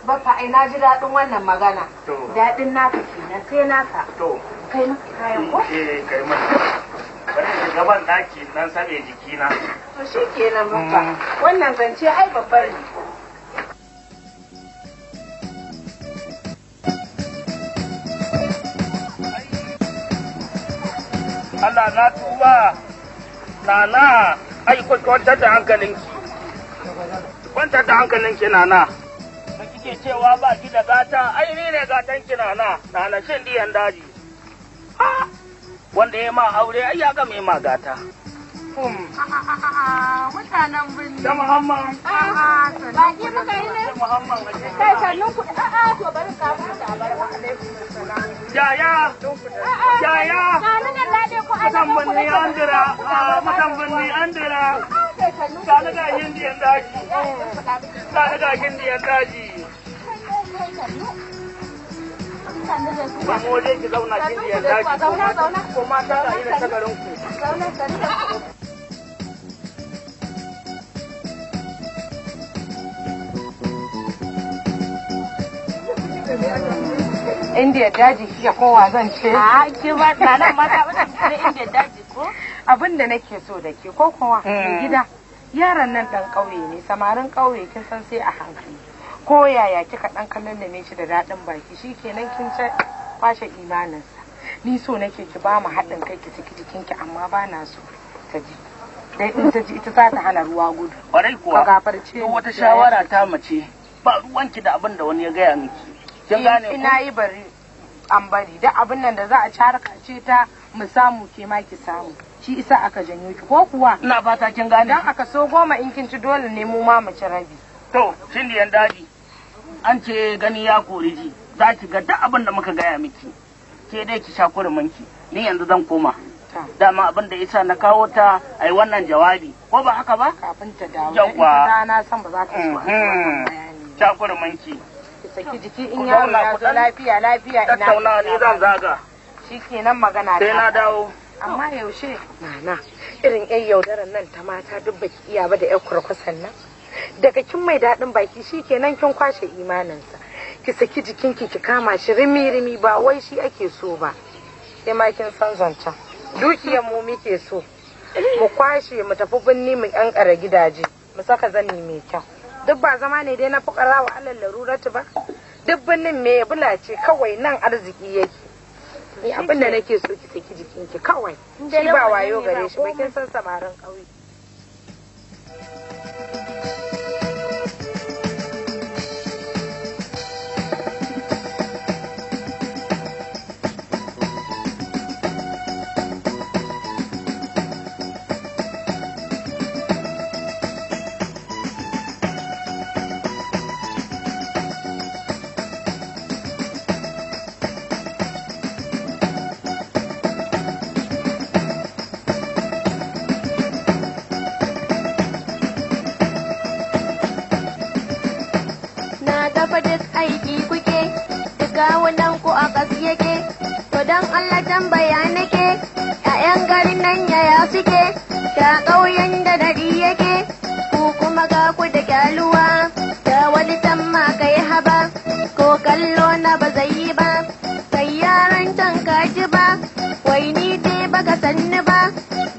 Baffa ai na ji daɗin wannan magana. To. Daɗin naka kenan sai naka. To. Kai maka kayan ko? Eh, kai mana. Bari in shiga ban ɗaki nan sabe jikina. To shi kenan Baffa. Wannan zance ai babbar ne. Allah na tuba. Nana, ai ku kwantar da hankalinki. Kwantar da hankalinki Nana. Da kike cewa ba ki da gata, ai ni ne gatan ki Nana. Nana shin diyan daji. Ha! Wanda ya ma aure ai ya ga mai ma gata. Mutanen birni. Da Muhammad. A'a, Baki muka yi ne? Da Muhammad. Kai sannun ku a'a to bari ka mu da barka. Yaya! Yaya! Na nan na dai ko Mutan birni an dira, mutan birni an dira. Ga ni ga hindiyan daji. Ga ni ga hindiyan daji. Ba mu waje ki zauna hindiyan daji. Zauna zauna. Ko mata na irin ta garin ku. Zauna sannu. Indiya daji kike kowa zan ce. A ke ba nan mata ba ta Indiya daji ko? Abin da nake so da ke ko kuwa mai gida yaron nan dan ƙauye ne samarin ƙauye kin san sai a hankali. Ko yaya kika dan kallon shi da daɗin baki shikenan kin ce kwashe imaninsa. Ni so nake ki ba mu haɗin kai ki saki jikinki amma ba na so ta ji. Dai in ta ji ita za ta hana ruwa gudu. Kwarai kuwa. Ka gafarce ni. Duk wata shawara ta mace ba ruwanki da abin da wani ya gaya miki. Kin gane ko? Ina yi bari an bari duk abin nan da za a ci harka ce ta mu samu ke ma ki samu. Shi isa aka janyo ki ko kuwa? Ina fata kin gane. Dan aka so goma in kin ci dole ne mu ma mu ci rabi. To, shindiyan daji. An ce gani ya kori ji. Za ki ga duk abin da muka gaya miki. Ke dai ki sha kuruminki. Ni yanzu zan koma. Dama abin da yasa na kawo ta ai wannan jawabi. Ko ba haka ba? Kafin ta dawo. Yawwa. Dan na san ba za ta so. Sha kuruminki. Ki saki jiki Ku in yaro zauna ya ku zo dan lafiya lafiya ina. Tattauna ni zan zaga. Shikenan magana Sai ta. na dawo. Amma yaushe nana irin yan yaudaran nan ta mata duk baki iya ba da yan kurkusan nan. Daga kin mai daɗin baki shikenan kin kwashe imaninsa. Ki saki jikinki ki kama shi rimi rimi ba wai shi ake so ba. Sai ma kin san zancen. Dukiyar mu muke so. Mu kwashe mu tafi binni mu kankara gidaje mu saka zani mai kyau. Duk ba zama ne dai na fukara wa alal laruratu ba. Duk binnin me bula ce kawai nan arziki yake. Ni abin da nake so ki saki jikinki kawai. Shi ba wayo gare shi ba kin san samarin ƙauye. Na gafa duk aiki kuke, duka wannan ku a ƙas yake, to don Allah tambaya nake, ‘ya'yan garin nan yaya suke, ta ƙauyen da daɗi yake, ku kuma ga ku da kyaluwa, da wani tamma kai haba, ko kallo na ba zai yi ba, kai yaran can kaji ba, wai ni dai baka sanni ba,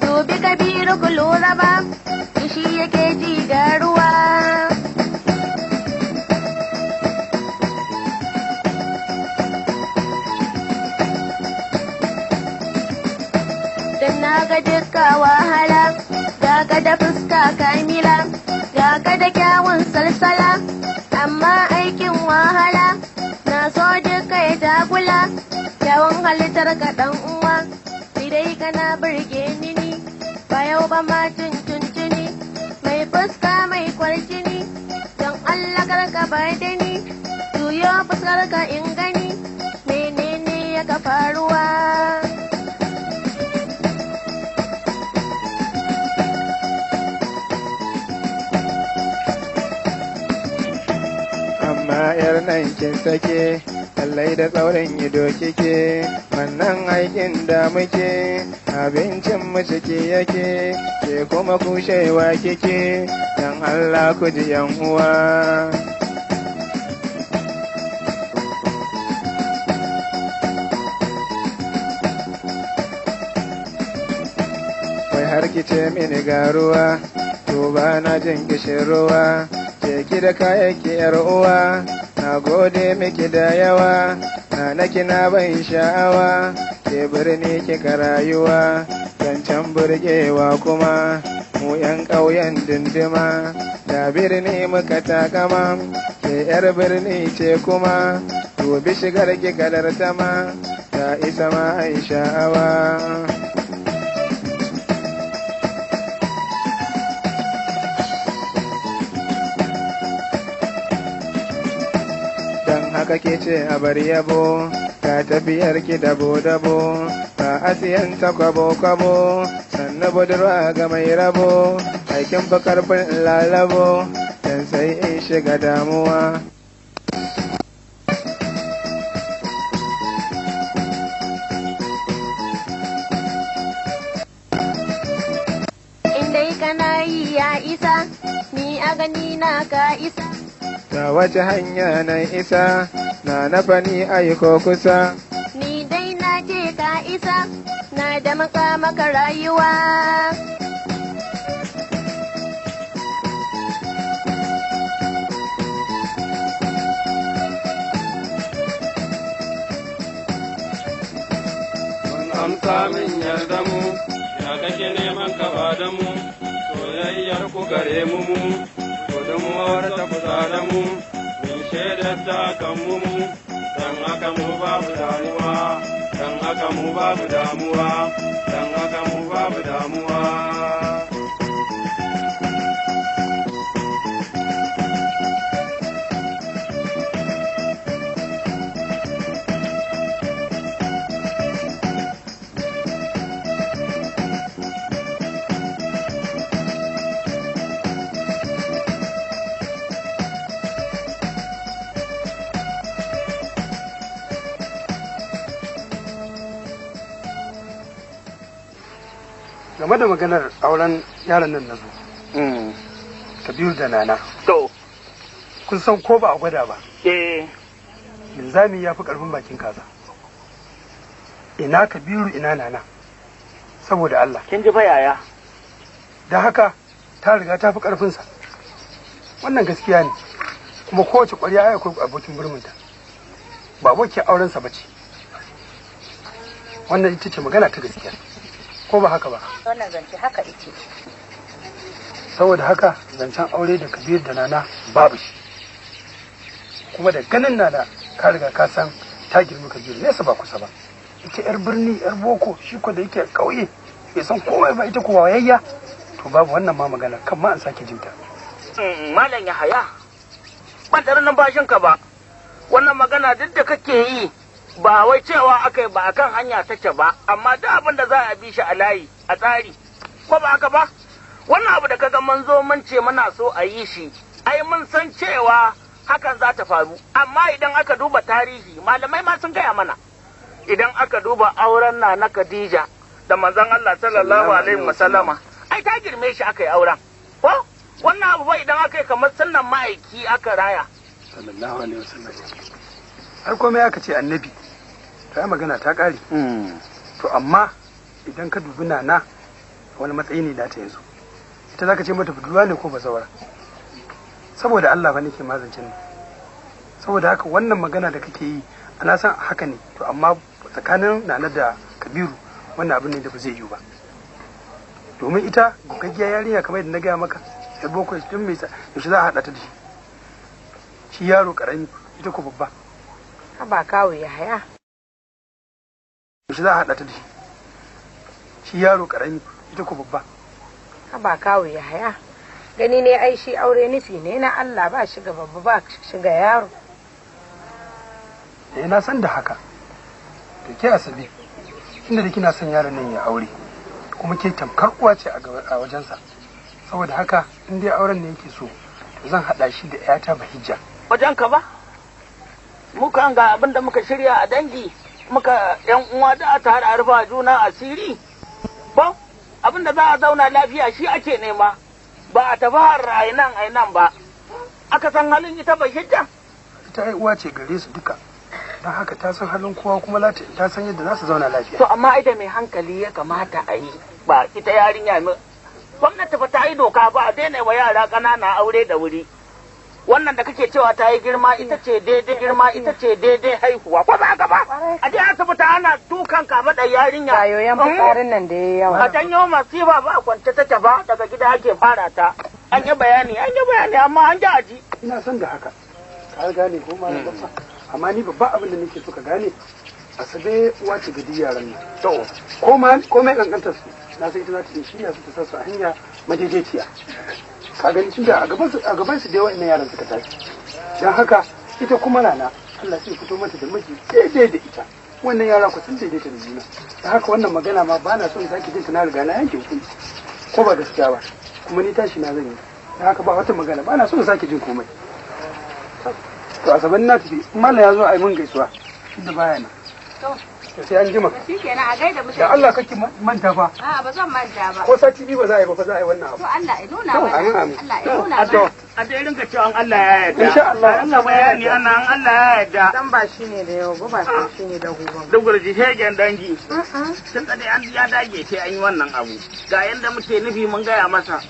dubi kabiru ku lura ba, kishi yake ji ga ruwa. Dan na ga dukka wahala, ga ka da fuska kamila, ga ka da kyawun salsala, amma aikin wahala, na so duka ya dagula, kyawun halittar ka dan uwa, ni dai kana burge ni ni, ba yau ba ma tuntuntuni, mai fuska mai kwarjini, don Allah kar ka bar da ni, juyo fuskar ka in gani, menene ya ka faruwa. Amma yar nan kin sake lallai da tsaurin ido kike wannan aikin da muke abincin mu ciki yake ke kuma kushewa kike dan Allah ku ji yan uwa. Har ki ce mini ga ruwa, to ba na jin kishin ruwa. Ke ki da kayan ki yar uwa, na gode miki da yawa. Na na kina ban sha'awa, ke birni kika rayuwa. Zancen burgewa kuma, mu yan ƙauyen dindima. Da birni muka takama, ke yar birni ce kuma. Dubi shigar ki kalar tama, ta isa ma ai sha'awa. Don haka ke ce a bar yabo, ka tafiyar ki dabo dabo, ba a siyan ta kwabo kwabo, sannu budurwa ga mai rabo, aikin fa karfin lalabo, dan sai in shiga damuwa. In dai kana yi ya isa, ni a gani na ka isa. Ta wace hanya na isa, na nafa ni aiko kusa. Ni dai na ce ka isa, na da maka maka rayuwa. Amsa min yarda mu, ya kake neman ka ba da mu, soyayyar ku gare mu mu, gudunmuwar ta kusa da mu, min shaidar ta kan mu mu, dan haka mu babu damuwa, dan haka mu babu damuwa, dan haka mu babu damuwa. Game da maganar auren yaron nan na zo, Kabiru da Nana. To. Kun san ko ba a gwada ba. Eh. Linzami ya fi karfin bakin kaza. Ina Kabiru ina Nana. Saboda Allah. Kin ji fa yaya? Da haka ta riga ta fi karfinsa. Wannan gaskiya ne. Kuma kowace ƙwarya ai akwai abokin birminta. Ba abokin aurensa ba ce. Wannan ita ce magana ta gaskiya. Ko ba haka ba? Wannan zance haka ice. Saboda haka zancen aure da Kabir da Nana babu shi. Kuma da ganin Nana ka riga ka san ta girmi Kabir nesa ba kusa ba. Ita yar birni yar boko, shi ko da yake ƙauye bai san komai ba, ita kuwa wayayya. To babu wannan ma magana kan ma an sake jinta. Malam Yahaya, ban tare numfashin ka ba. Wannan magana duk da kake yi ba wai cewa aka yi ba akan hanya take ba, amma duk abin da za a bi shi a layi a tsari, ko ba haka ba? Wannan abu da kaga mun zo mun ce muna so a yi shi, ai mun san cewa hakan za ta faru. Amma idan aka duba tarihi, malamai ma sun gaya mana, idan aka duba auren na na Khadija da manzon Allah sallallahu alaihi wasallama, ai ta girme shi aka yi auren. Ko wannan abu ba idan aka yi kamar sunnan ma'aiki aka raya sallallahu alaihi wasallam, har komai aka ce annabi, ta magana ta kare. To amma idan ka dubi Nana, wani matsayi ne nata yanzu? Ita zaka ce mata budurwa ne ko bazawara? Saboda Allah ba nake mazancin nan. Saboda haka wannan magana da kake yi ana san haka ne. To amma tsakanin Nana da Kabiru wannan abin ne da ba zai yiwu ba. Domin ita gogaggiya yarinya, kamar yadda na gaya maka, yar boko tun mai yaushe za a haɗa ta da shi? Shi yaro karami, ita ko babba. Haba kawo Yahaya. Yaushe za a haɗa ta da shi? Shi yaro karami, ita ko babba. Haba kawo Yahaya. Gani ne ai shi aure nufi ne na Allah, ba shiga babba ba shiga yaro. Eh, na san da haka. Da ke Asabe, inda da kina son yaron nan ya aure, kuma ke tamkar uwa ce a wajensa. Saboda haka in dai auren ne yake so, to zan haɗa shi da 'yata Bahijja. Wajen ka ba? Muka ga abin da muka shirya a dangi, muka yan uwa da ta har arfa juna asiri. Ba abin da za a zauna lafiya shi ake nema, ba a tafi har ainan ainan ba. Aka san halin ita Bahijja. Ita ai uwa ce gare su duka. Don haka ta san halin kowa kuma ta san yadda za su zauna lafiya. To amma ai da mai hankali ya kamata a yi. Ba ita yarinya gwamnati fa ta yi doka ba a daina wa yara ƙanana aure da wuri. Wannan da kake cewa ta yi girma ita ce daidai girma ita ce daidai haihuwa ko ba haka ba? A je asibiti ana dukan kafaɗar yarinya. Tayoyin fitsarin nan da ya yawa. A janyo masifa ba a kwance take ba daga gida ake fara ta. An yi bayani an yi bayani amma an ji aji. Ina son da haka. Ka gane ko malam Baffa? Amma ni babban abin da nake so ka gane Asabe uwa ce ga yaran nan. To komai kankantar su na san ita za ta iya shirya su ta sa su a hanya madaidaiciya. Ka gani tunda a gaban su a gaban su dai wa'annan yaran suka tashi. Dan haka ita kuma Nana Allah sai fito mata da miji daidai da ita. Wannan yara ku sun daidaita da juna. Dan haka wannan magana ma ba na son sake jin ta na riga na yanke hukunci. Ko ba gaskiya ba. Kuma ni tashi na zan yi. Dan haka ba wata magana ba na son sake jin komai. To Asabe na tafi mallam ya zo a yi mun gaisuwa tunda baya nan. To. Sai an jima. Shikenan a gaida mutane. Da Allah kake manta fa. A'a ba zan manta ba. Ko sati biyu ba za a yi ba fa za a yi wannan abu. To Allah ya nuna mana. Amin amin. Allah ya nuna mana. A dai rinka cewa Allah ya yarda. Insha Allah Allah bayani ana an Allah ya yarda. Dan ba shi ne da yau ba shi ne da gobe. Duk gurji shegen dangi. Tun da dai an ya dage sai an yi wannan abu. Ga yanda muke nufi mun gaya masa.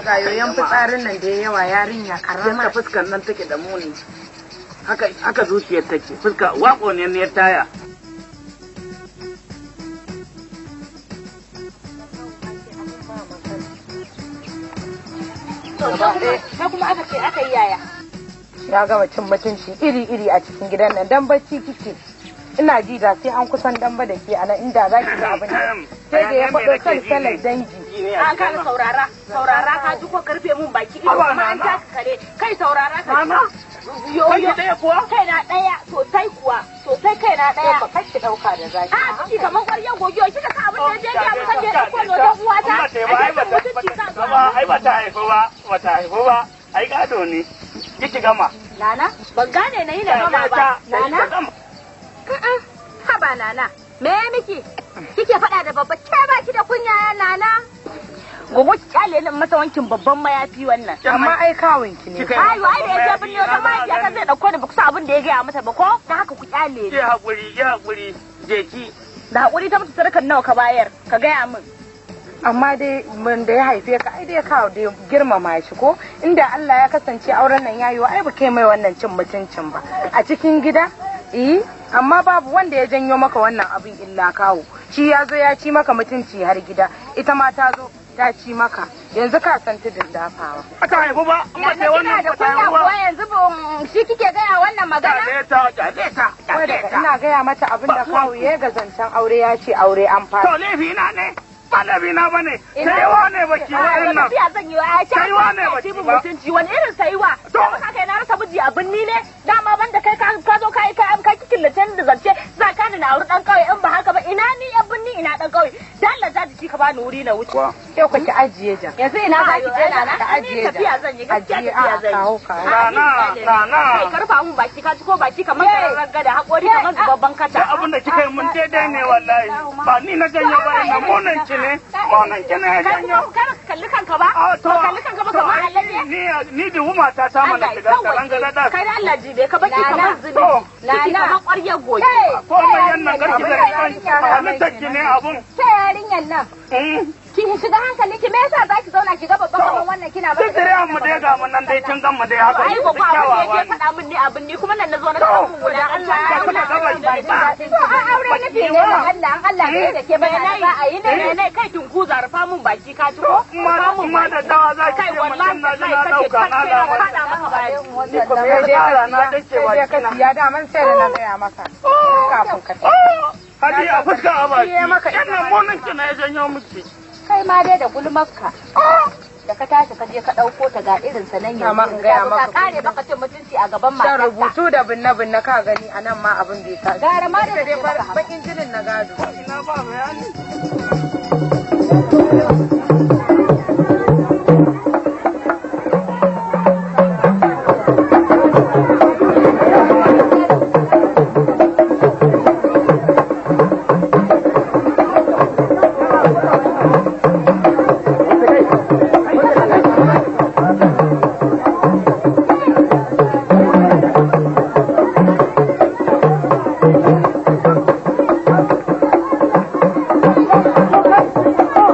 Tayoyin fitsarin nan da yawa yarinya karama. Yadda fuskar nan take da muni. Haka haka zuciyar take. Fuska wako ne ne taya. Na kuma aka ce aka yi yaya. Ya gama cin mutunci iri-iri a cikin gidan nan dan bacci kike. Ina ji da sai an kusan damba da ke anan inda za ki ga abin da. Sai da ya faɗo kan salar dangi. An kana saurara, saurara ka ji ko karfe mun baki ido kuma an taka kare. Kai saurara ka ji. Yo yo ɗaya kuwa? Kai na ɗaya sosai kuwa, sosai kai na ɗaya. Ba kake ɗauka da zaki. A ciki kamar ƙwaryan gogiyo kika sa abin da ya je ya musan da ya ɗauko ne wajen uwata. A ce mutunci sa zuwa. Ai ba ta haifu ba, ba ta haifu ba. Ai gado ne. Kiki gama. Nana, ban gane na yi na gama ba. Nana? Haba Nana, me ya miki? Kike faɗa da babba, ke ba ki da kunya ya Nana? Gogo ki kyale ni masa wankin babban mayafi wannan. Amma ai kawun ki ne. Ayo ai da yaje binne wata mahaifiya ta zai dauko ni ba kusa abin da ya gaya mata ba ko? Dan haka ku kyale ni. Ki hakuri, ki hakuri, je ki. Da hakuri ta mutu sadakan nawa ka bayar, ka gaya min. Amma dai mun da ya haife ka ai dai kawo da girmama shi ko inda Allah ya kasance auren nan yayi ai ba kai mai wannan cin mutuncin ba a cikin gida eh amma babu wanda ya janyo maka wannan abin illa kawo shi ya zo ya ci maka mutunci har gida ita ma ta zo ta ci maka yanzu ka san tudun dafawa Ba ta haifu ba, in ba ta wannan da ba ta kunya haifu ba. kuwa yanzu shi kike gaya wannan magana? Kyale ta, kyale ta, kyale ta. Ina gaya mata abin da kawo ya ga zancen aure ya ce aure an fara. To laifi na ne, ba laifi na bane. Saiwa ne baki wurin nan. Tafiya zan yi wa Aisha. Saiwa ne baki ba. ba. Mutunci wani irin saiwa. To ka kai na rasa miji a binni ne. Dama banda kai ka zo kai kai ka killace ni da zance za ka ni na auri dan kauye in ba haka ba ina ni yan binni ina dan kauye. Dan Allah za jiki ka bani wuri na wuce. Ke ku ki ajiye jan. Yanzu ina za ki je Nana? Ka ajiye jan. Tafiya zan yi gaskiya Ajiye, tafiya a'a, zan yi. kawo, kawo. Nana, Nana. Kai karfa mun baki ka ci ko baki kamar kararren gada hakori kamar zubabban kata. Duk abin da kika yi mun daidai ne wallahi. Ba ni na janyo ba ina munan ki ne. Munan ki ne ya Kai janyo. kuma kada ka kalli kanka ba. To, Ka kalli kanka ba kamar alalle. Ni ni dubu mata ta mana Allah ya shiga taron gada da. Kai da Allah jibe ka baki kamar zubi. Ciki kamar ƙwaryar goge. Ko mai yannan garki da halittar ki ne abun. Ke yarinyar nan. Ki shiga hankali ki me yasa zaki zauna ki ga babban kaman wannan kina Duk da mu dai ga mun nan dai kin gan mu dai haka. Ai gogo abin da yake faɗa min ne abin ni kuma nan na zo na samu wulaƙanta. To a aure nufi ne na Allah an Allah bai da ke ba za a yi ne ne kai tunkuza rufa mun baki ka ci ko? Kuma da dawa za ki Kai ce wallahi mutum na ji kai na kace ɗauka na kai na lamar. faɗa maka baki. Ni ko me ya na dake Sai dai ka baki na. siya daman sai da na gaya maka. Kafin ka tafi. Hadi a fuska a baki. Shi ya maka ita Yannan munin ki ne ya janyo miki. Kai ma dai da gulmarka. Da ka tashi ka je ka ɗauko ta ga irin sa nan Dama yanzu. in gaya Ka zo ka maka kare baka cin mutunci a gaban Shan matarka. rubutu da binne-binne ka gani a nan ma abin bai sa. Gara ma da Ita dai ce maka haka. bakin jinin na gado. Ina ba bayani. Thank you.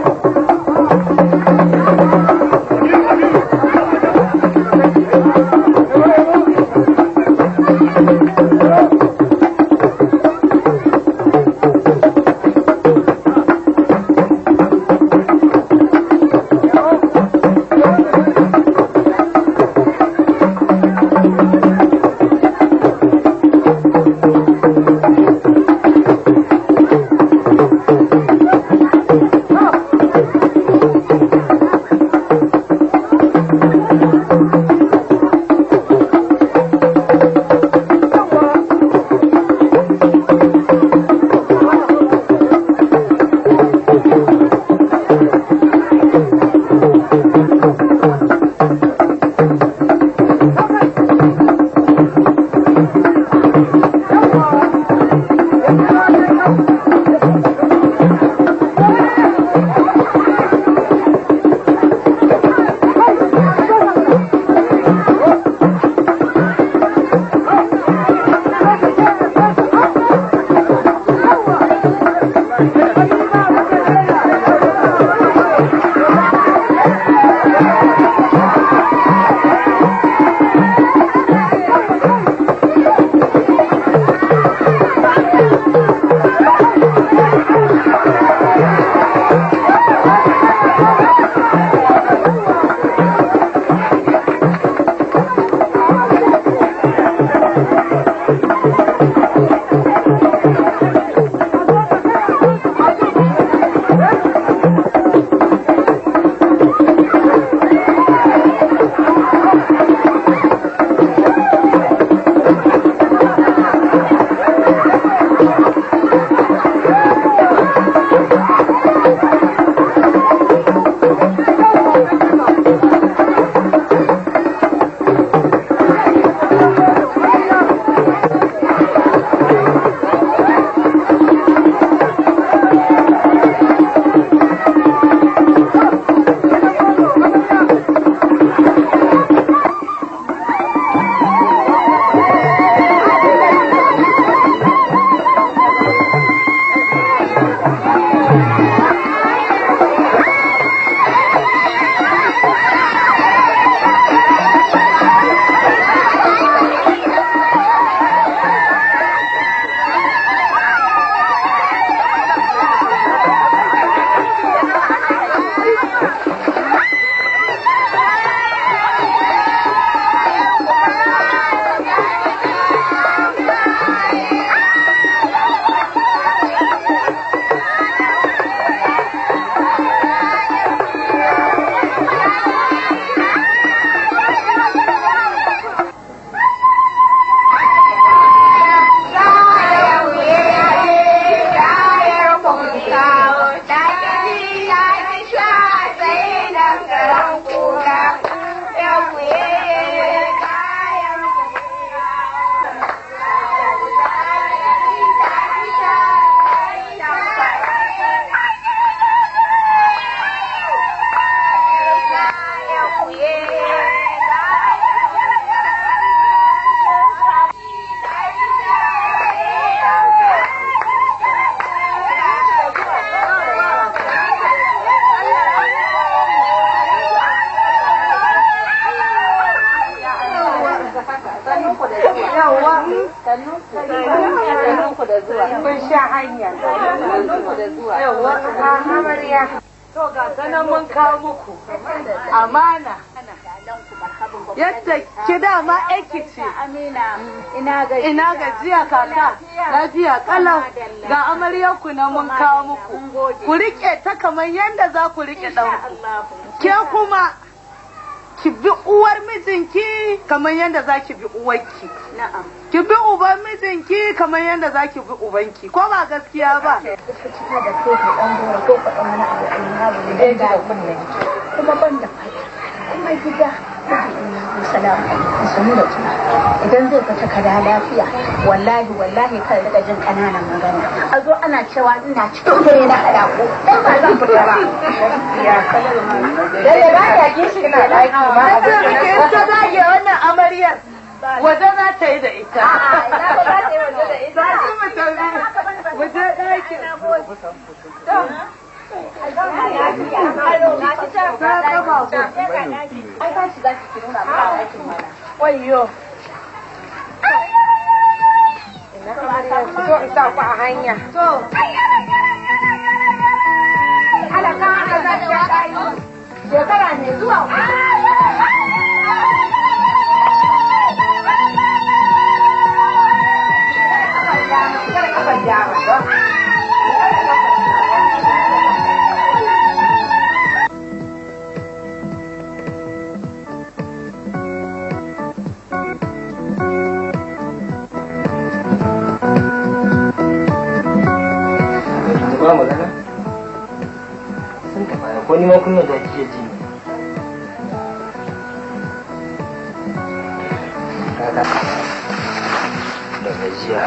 Kun sha hanya. Yawwa, amarya. To ga sanan mun kawo muku amana. Yadda ki dama aiki ce. Ina gajiya kaka. Lafiya kalau. Ga amaryarku na mun kawo muku. Ku rike ta kamar yadda za ku rike ɗanku. Ke kuma ki bi uwar mijinki kamar yadda za ki bi uwarki. Na'am. Ki bi uban mijinki kamar yadda za ki bi ubanki, ko ba gaskiya ba? Kuma ban da fada, kuma gida salamu alaikum sanu da tuna. Idan zai fita ka da lafiya, wallahi wallahi kan rika jin kananan magana. A zo ana cewa ina cikin dare na hada ko, dan ba zan fita ba. Lalle ba ya kishi kina daki ma. In ta zage wannan amaryar waje za ta yi da ita. Ina ba za ta yi waje da ita. Za su mu tafi. Mu je ɗakin. Wayyo. So in sa ku a hanya. To. Alaka aka za ta ɗaki. Shekara mai zuwa. Ba magana sun tafi ko ni ma kunya da kike ji kaga da gajiya.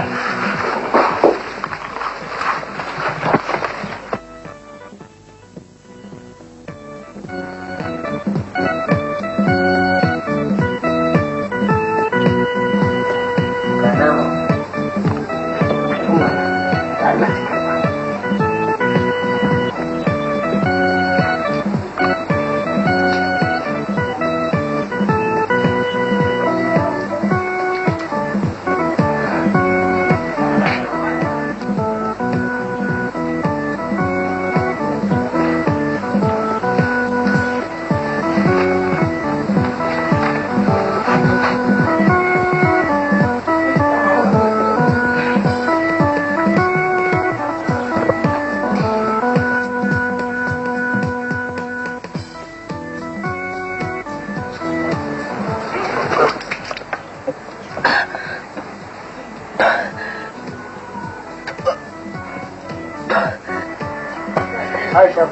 Aisha.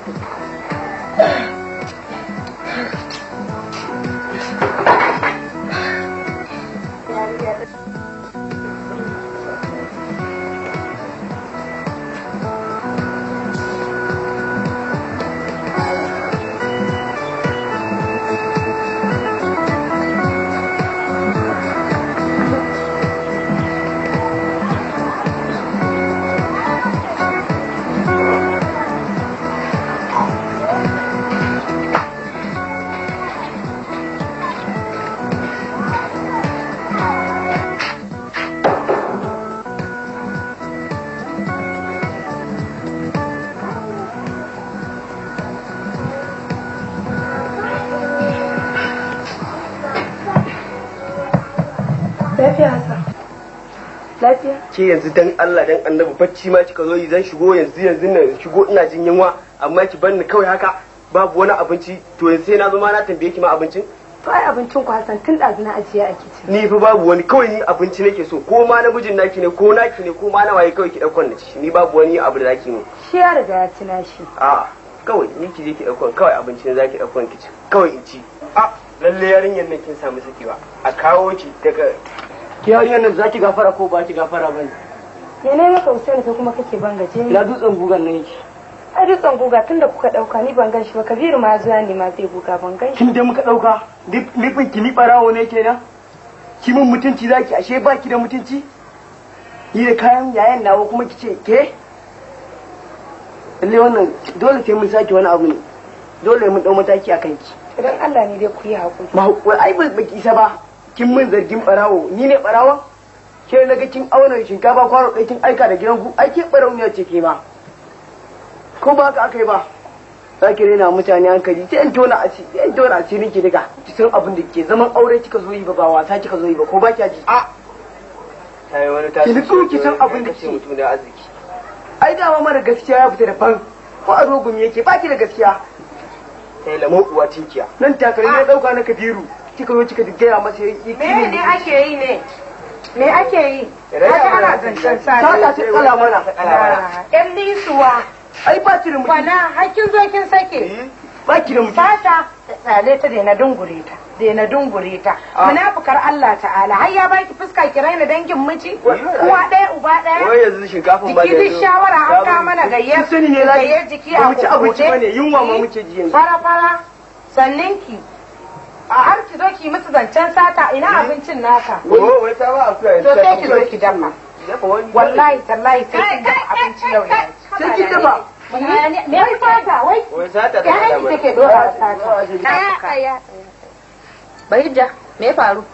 Lafiya Hassan. Lafiya? Ke yanzu dan Allah dan Annabi bacci ma kika zo yi zan shigo yanzu yanzu nan shigo ina jin yunwa amma ki bar ni kawai haka babu wani abinci to yanzu sai na zo ma na tambaye ki ma abincin. To ai abincin ku Hassan tun ɗazu na ajiye a kicin. Ni fa babu wani kawai ni abinci nake so ko ma namijin naki ne ko naki ne ko ma na waye kawai ki ɗauko na ci ni babu wani abu da zaki min. Shi ya riga ya ci nashi. A'a kawai ni ki je ki ɗauko kawai abincin zaki ɗauko ki ci kawai in ci. A lalle yarinyar nan kin samu sakewa a kawo ki daga Ki yarinyar nan za ki gafara ko ba ki gafara ba ne? Me ne maka Usaini kai kuma kake bangaje ni? Ina dutsen gugan nan yake. Ai Ai dutsen guga tunda kuka dauka ni ban ganshi ba, Kabiru ma zuwa ne ma zai guga ban ganshi. Kin da muka dauka nufin ki ni barawo ne kenan? Ki mun mutunci zaki, ashe baki da mutunci? Ni da kayan yayan nawa kuma kice ke? Lalle wannan dole sai mun sake wani abu ne. Dole mun dau mataki akan ki. Dan Allah ne dai ku yi hakuri. Ma ai baki isa ba. Kin mun zargin barawo, ni ne barawon? Ke na ga kin auna shinkafa kwano ɗaya kin aika da gidanku, ai ke barauniya ce ke ma. Ko ba haka aka yi ba? Za ki rena mutane hankali, sai in tona asirin ki duka. Ki san abin da ke zaman aure kika zo yi ba, ba wasa kika zo yi ba, ko ba kya ji? A tayi wani ki nutsu ki san abin da ke mutum da arziki. Ai dama mara gaskiya ya fita da fan, ko a rogumi yake ba ki da gaskiya. Tayi lamo uwa tinkiya. Nan takalmi ya dauka na Kabiru, kika zo kika gaya masa ya Me ne ake yi ne? Me ake yi? Kaji ana zancen sata. Sata sai kala mana. Yan lisuwa. Ai ba ki da mutunci. Kwana har kin zo kin sake. Ba ki da mutunci. Sata tsale ta daina dungure ta. Daina dungure ta. Munafukar Allah ta'ala har ya baki fuska ki raina dangin miji. Uwa ɗaya uba ɗaya. Wai yanzu shinkafin ba da Jiki duk shawara an ka mana gayyar. Sani ne zaki. Gayyar jiki a Ba mu ci abinci bane, yunwa ma muke ji yanzu. Fara fara. Sanninki. A har ki zo ki musu zancen sata ina abincin naka. Wai ta ba akuya To sai ki zo ki dafa. Wallahi tallahi sai kin dafa abinci yau ya ci. Sai kin dafa. Me wai sata wai? Wai sata ta Ya ki take dora sata. Bahijja, me ya faru?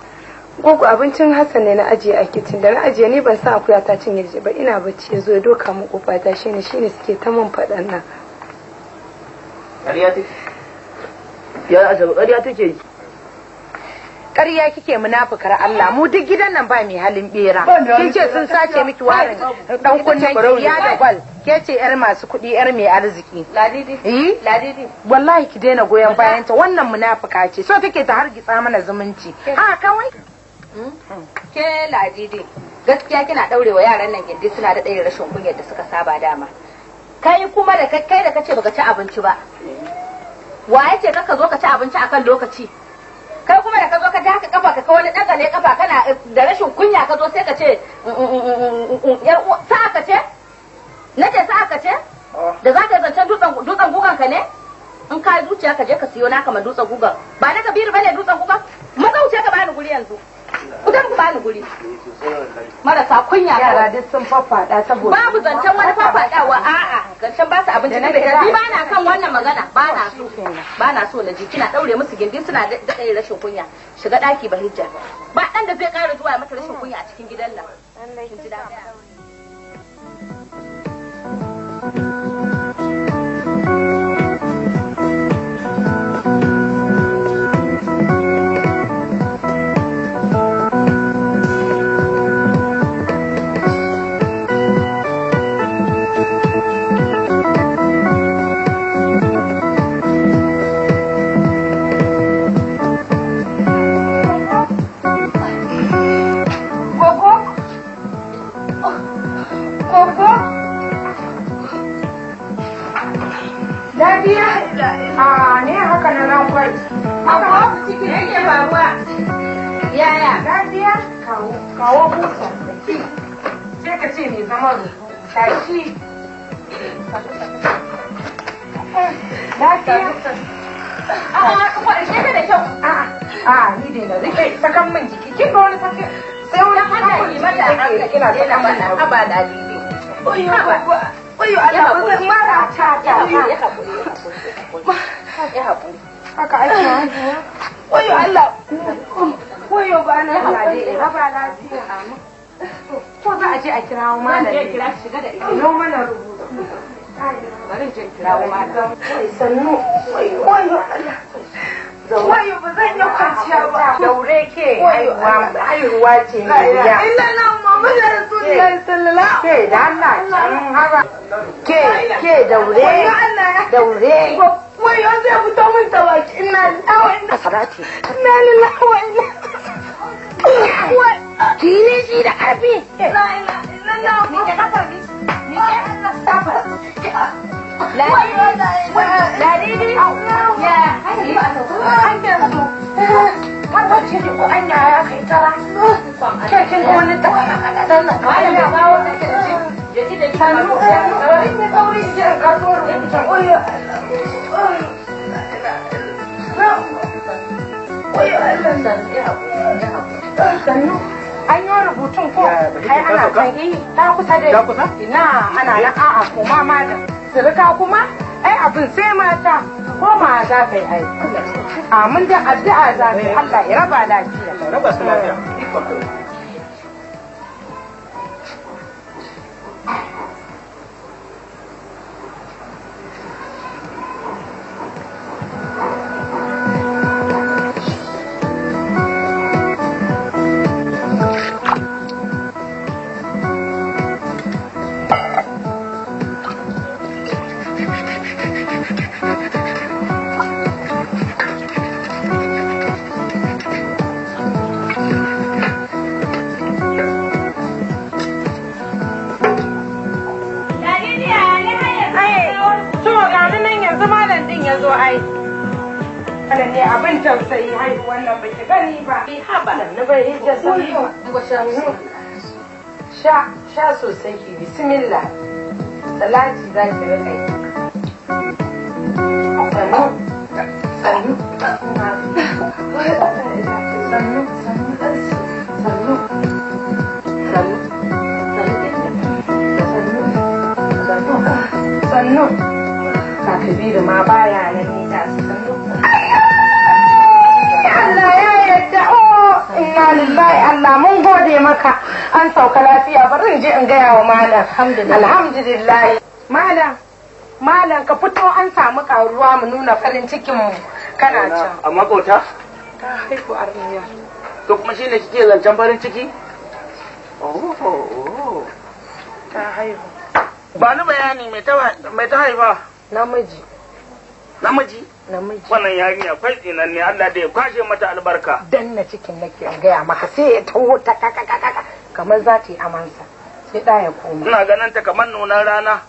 Gogo abincin Hassan ne na ajiye a kicin, da na ajiye ni ban san akuya ta cinye shi ba, ina bacci ya zo ya doka min kofa ta shine suke ta mun faɗan nan. Ƙarya take. Ya Asabe ƙarya take yi. Ƙarya kike munafukar Allah, mu duk gidan nan ba mai halin bera. Kin ce sun sace miki warin dan kunnen ki ya da gwal. Ke ce yar masu kuɗi yar mai arziki. Ladidi. Eh? Ladidi. Wallahi ki daina goyon bayan ta, wannan munafuka ce. So take ta hargitsa mana zumunci. Ha kawai. Ke Ladidi, gaskiya kina daurewa yaran nan gindi suna da ɗayin rashin kunyar da suka saba dama. Kai kuma da kai da kace baka ci abinci ba. Wa yace kaka zo ka ci abinci akan lokaci? Kai kuma da ka zo ka daka kafa ka wani dagale kafa kana da rashin kunya ka zo sai ka ce yar uwa sa'a ka ce? Nace sa'a ka ce? Da za ka yi zancen dutsen gugan ka ne? In ka yi zuciya ka je ka siyo naka ma dutsen gugan. Ba na Kabiru bane dutsen gugan? Maza wuce ka bani guri yanzu. Ku ku bani guri. Marasa kunya Yara duk sun faffaɗa saboda babu zancen wani fafaɗawa, a'a zancen ba su abinci da ni ba na kan wannan magana, ba na so, ba na so na ji kina daure musu gindi suna daɗa yin rashin kunya. Shiga ɗaki Bahijja, ba ɗan da zai ƙara zuwa mata rashin kunya a cikin gidan nan. Kin ji daɗi. Gogo? Gogo? Lafiya? A ne haka na nan kwai. Haka ciki yake faruwa. Yaya? Lafiya? Kawo, kawo busa. Sai ka ce mai zama rubu. Tashi. Lafiya? A'a, kwashe ta da kyau. A'a, a'a, ni dai na rike sakan min jiki. Kin ga wani sakin sai wani Dan Allah yi mata hankali, kina daina sakan min mana abu. haba Ladidi. Oyo, oyo, Allah ba zan mara ta ta. Ya haƙuri, ya haƙuri, ya haƙuri. Haka ake haihuwa. Oyo Allah. Oyo ba na haƙuri. Haba lafiya. Ko za a je a kirawo malami? Zan je kira shi, shiga da ita. Ino mana rubutu. Bari in je in kirawo malam. Sannu. Oyo Allah. Wayo ba zan yi kwanciya ba. Daure ke haihuwa ce mai wuya. Inna na Muhammadu Rasulullahi sallallahu Ke da Allah can haba. Ke ke daure. Daure. Wayo zai fito min ta baki inna lillahi wa inna Salati. Inna lillahi wa inna Ki ne shi da ƙarfi. La ilaha illallah. Ni ke kafa ni. Ni ke kafa. Ladidi. Ya, An yanzu. Kafa ce ko anya ya kai tara. Ke kin ga wani ta. Malam ya kawo take ce. Je ki je ki. Sannu sannu. Bari in yi sauri in je in karɓo rubutun. Oyo Oyo Allah sannu ya haƙuri. Sannu. An yi rubutun ko? Ai ana kan ta kusa dai. Ina ana nan a'a koma ma da. Sirika kuma? Ai abin sai mata. Koma za ka yi ai. Amin da addu'a za ka yi. Allah ya raba lafiya. Raba su lafiya. To ga ni nan yanzu malam din ya zo ai. Malam ne abin tausayi haihuwan nan baki gani ba. Haba. Sannu bai hijja sannu. Sha sha sosai ki bismillah. Salati za ki riƙa yi. Sannu. Sannu. Sannu. Sannu. Sannu. Sannu. Sannu. Ka Kabiru ma baya nan ni ta sannu. Allah ya yarda oh inna lillahi Allah mun gode maka an sauka lafiya bari in je in gaya wa malam alhamdulillah alhamdulillah malam malam ka fito an samu karuwa mu nuna farin cikin mu kana can A makota? ta haihu arniya To kuma shine kike zancen farin ciki? Oh, oh. ta haihu Ba ni bayani mai ta haifa. Namiji. Namiji? Namiji. Wannan yarinya kwai tsinan ne Allah da ya kwashe mata albarka. Danna cikin nake in gaya maka sai ya taho ta kaka kaka kamar za ta yi amansa sai ɗa ya koma. Ina ganin ta kamar nunan rana.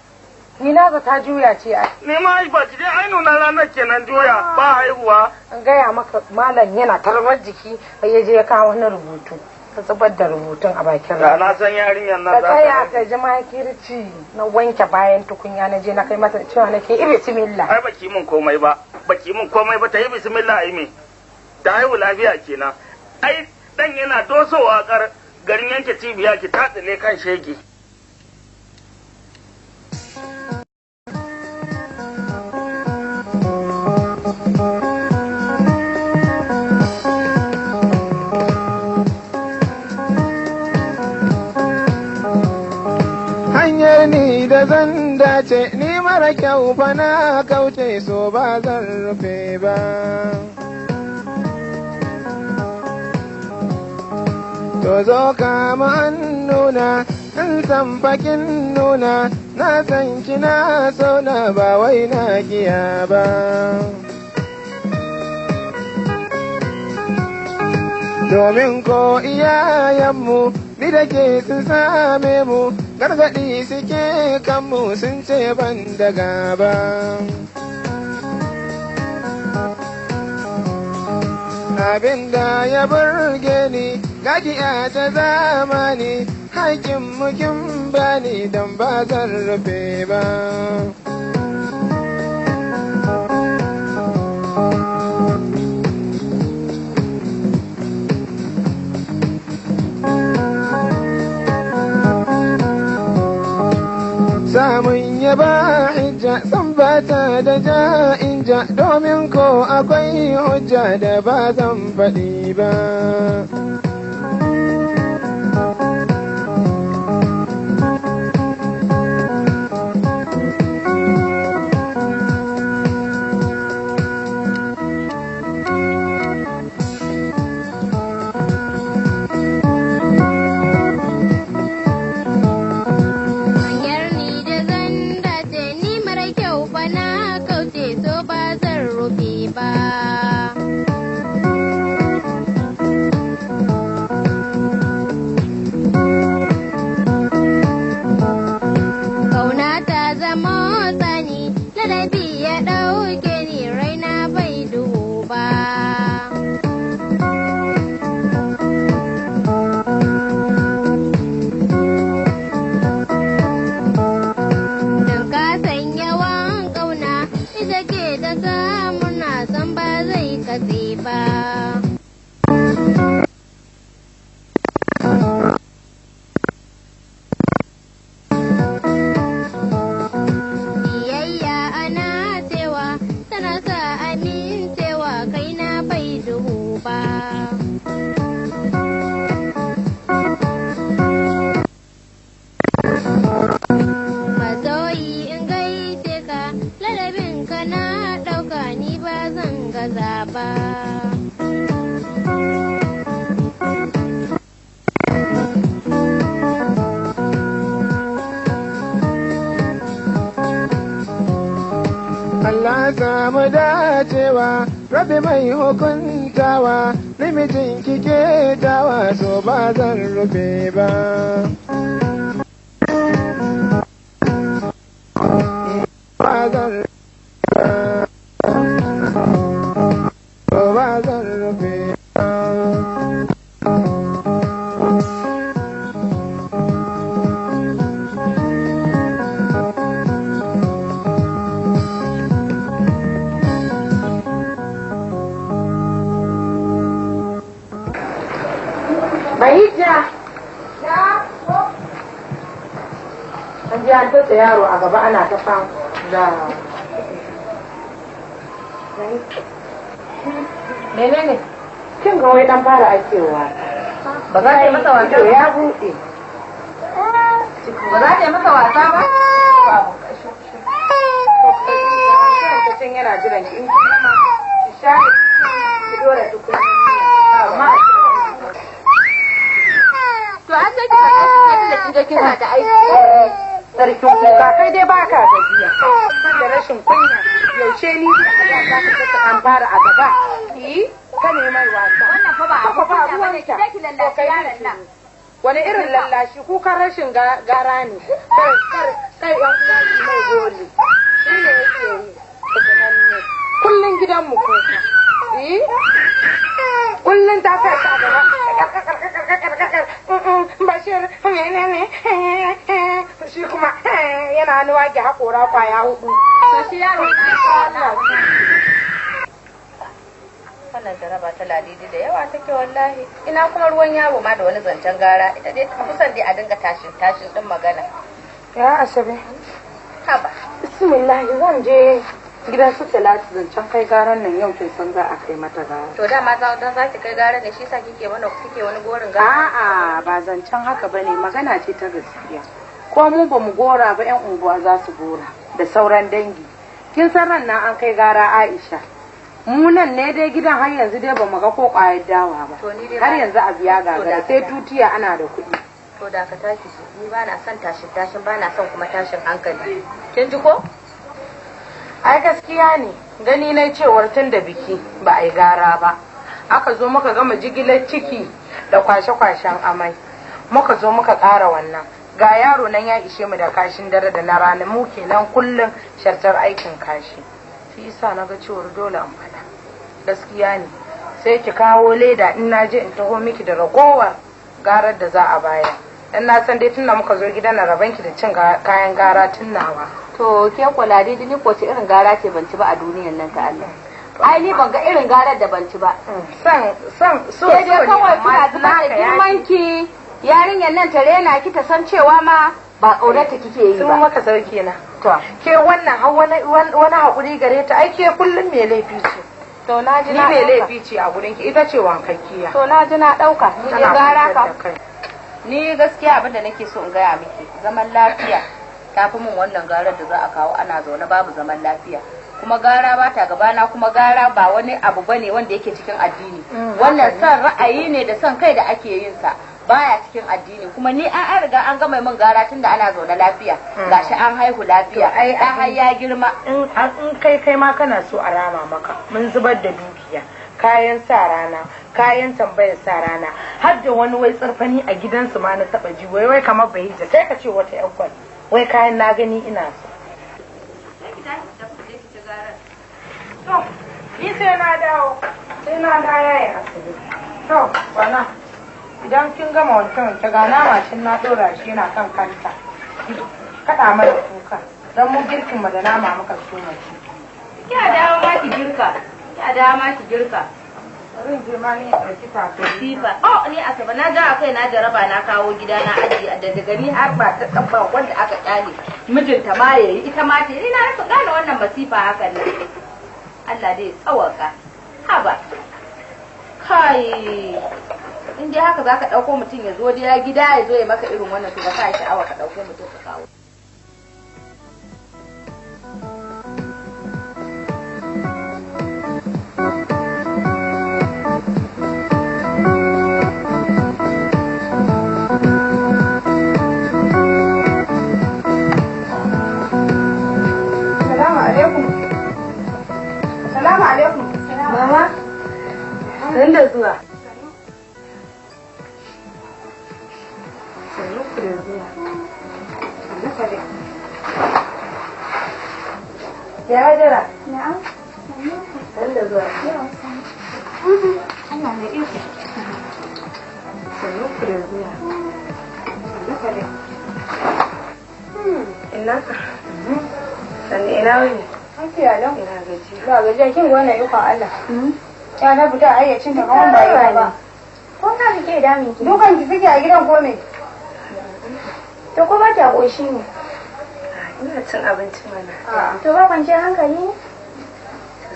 Ni na ta juya ce ai. Ni ma ba ki dai ai nunan ranar kenan juya ba haihuwa. An gaya maka malam yana tarbar jiki sai ya je ya kawo wani rubutu. Ka zubar da rubutun a bakin Da na san yarinyar nan Ka za ta tsaya ka ji makirci na wanke bayan tukunya na je na kai mata cewa nake i bismillah. Ai baki mun komai ba. Baki mun komai ba ta yi bismillah ai me. Ta haihu lafiya kenan. Ai dan yana dosowa kar garin yanke cibiya ki tatsile kan shege. Hanyar ni da zan dace ni mara kyau fa na kauce so ba zan rufe ba. To zo kama an nuna in san fakin nuna na san kina so na ba wai na giya ba. Domin ko iyayenmu ni da ke sun same mu gargaɗi suke kanmu sun ce ban da gaba. Abin da ya burge ni gajiya ta zamani haƙƙin mukin bani don ba zan rufe ba. Samun yaba hijja san bata da ja'inja domin ko akwai hujja da ba zan faɗi ba. Hanyar ni da zan dace ni mara kyau fa na kauce so ba zan rufe ba. zai katse ba. Biyayya ana cewa tana sa amincewa kaina bai duhu ba. Masoyi in gaishe ka, ladabin ka na ɗauka ni ba zan gaza ba. Allah samu dacewa, rabi mai hukuntawa, namijin kike dawa so ba zan rufe ba. Ba zan rufe ba. Ba zan rufe ba. Bahija! An ji an tatsa yaro a gaba ana ta fam da. Menene? Kin ga wai dan fara aikewa. Ba za ta yi masa wasa ba? Ya buɗe. Ba za ta yi masa wasa ba? Lokacin yana jiran ki in ki gama ki sha ki dora tukunya. Amma To an sai ki faɗa shi da kin je kin sa ta aiki. Sarkin kuka kai dai baka gajiya. Ban da rashin kunya yaushe ni da za ka saka an fara a gaba. Ka ne mai wasa. Wannan fa ba Haka ba abu kunya bane, ki ruwanka. je ki lallashi yaron nan. Wani irin lallashi kukan rashin gara ne. Kar kar kar yan uwa su mai gori. Shi ne yake yi. Fitinanne. Kullun gidanmu kuka. Eh? Kullun ta sa shi a gaba. Bashir menene? Shi kuma yana hannu wage haƙora kwaya hudu. To shi yaro na Wannan jaraba ta Ladidi da yawa take wallahi. Ina kuma ruwan yaro ma da wani zancen gara. Ita dai ta kusan dai a dinga tashin tashin din magana. Ya Asabe. Haba. Bismillah zan je gidan su Talatu zancen kai garan nan yau kin san za a kai mata gara. To dama za dan za ki kai gara ne shi yasa kike mana kike wani gorin gara. A'a ba zancen haka bane magana ce ta gaskiya. Ko mu ba mu gora ba yan unguwa za su gora da sauran dangi. Kin san ran nan an kai gara Aisha. Mu nan ne dai gidan har yanzu dai ba mu ga ko kwayar dawa ba. To ni dai Har ba- yanzu abu ya To gagara da- sai tutiya ana da kuɗi. To da ka tashi shi ni ba na son tashin tashin ba na son kuma tashin hankali. Kin ji ko? Ai gaskiya ne gani na cewar tun da biki ba a yi gara ba. Aka zo muka gama jigilar ciki da kwashe-kwashen amai. Muka zo muka ƙara wannan. Ga yaro nan ya ishe mu da kashin dare da na rana mu kenan kullum shartar aikin kashi. Shi yasa na ga cewar dole in faɗa. Gaskiya ne. Sai ki kawo leda in na je in taho miki da ragowar garar da za a baya. Dan na san dai tun da muka zo gidan na rabanki da cin kayan gara tun nawa. To ke ko Ladidi ni ko ce irin gara ce ban ci ba a duniyan nan ta Allah. Ai ni ban ga irin garar da ban ci ba. San san so Sai dai so ne, kawai amma kina zubar da naka ya girman ki yarinyar nan ta rena ki ta san cewa ma ba ƙaunarta kike yi Sun ba. maka sauki na. To. Ke wannan har wani wani hakuri gare ta ai ke kullum mai laifi ce. To na ji Ni na mai ɗauka. laifi ce a gurin ki ita ce wankakkiya. To na ji na ɗauka. Ni dai Tana gara kwantar ka. da kai. Ni gaskiya abin da nake so in gaya miki zaman lafiya ta fi min wannan garar da za a kawo ana zaune babu zaman lafiya. Kuma gara ba ta gabana kuma gara ba wani abu bane wanda yake cikin addini. Wannan son ra'ayi ne da son kai da ake yin sa baya cikin addini kuma ni an riga an gama min gara tunda ana zaune lafiya gashi an haihu lafiya To, ai ɗan har ya girma. In kai kai ma kana so a rama maka mun zubar da dukiya kayan sa rana kayan tambayar sa rana har da wani wai tsarfani a gidansu ma na taba ji wai wai kamar bai hijja sai ka ce wata yan kwal wai kayan na gani ina so. To ni sai na dawo sai na da yayi asibiti. To bana idan kin gama wanke wanke ga nama cin na dora shi yana kan kanta. Kaɗa mana kuka don mu girkin mu da nama muka so mu ci. Kina dawo ma ki girka. Ya dama ki girka. Bari in je ma ni in ɗauki takalmi. Sifa. Oh, ni Asabe na ga kai na jaraba na kawo gida na aji da daga ni har ba ta tsabba wanda aka kyale. Mijinta ma yayi ita ma ta ni na rasa gane wannan masifa hakan nan. Allah dai tsawaka. Haba. Kai. In dai haka zaka dauko mutum ya zo da gida ya zo ya maka irin wannan to ba ka sha'awa ka dauko mutum ka kawo. Salamu alaikum. Salamu alaikum. Mama, san da zuwa. Sannu ku da zuwa. Sannu ka dai. Ya Hajara? Na'am. San da zuwa. Allah mai iko. Sannu ku da zuwa. Sannu ka dai. Ina? Sannu ina wuni? Lafiya lau. Ina gaji. Ba gajiya kin ga wannan ikon Allah. Ya na fita a hayyacin ta kamar ba ita ba. Ko ka kike damin ki? Dukan ki suke a gidan ko me? To ko ba ta koshi ne? Ina cin abinci mana. To ba kwanciyar hankali ne?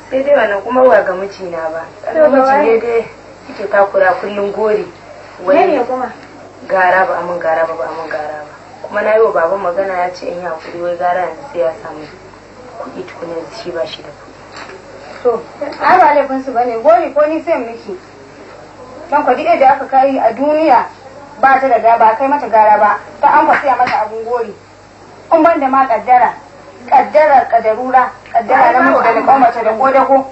Sai dai wannan kuma ba ga mijina ba. To ga Miji waye? ne dai yake takura kullum gori. Me ne kuma? Gara ba amin gara ba ba amin gara ba. Kuma na yi wa baban magana ya ce in yi hakuri wai gara yanzu sai ya samu kuɗi tukuna yanzu shi ba shi da kuɗi. To, ai ba laifin su bane gori ko ni sai miki. Dan kwadi da aka kai a duniya ba ta da ba kai mata gara ba, ta an kwasiya mata abun gori. In ban da ma kaddara, kaddara kadarura, kaddara na miji da na mace da kodako.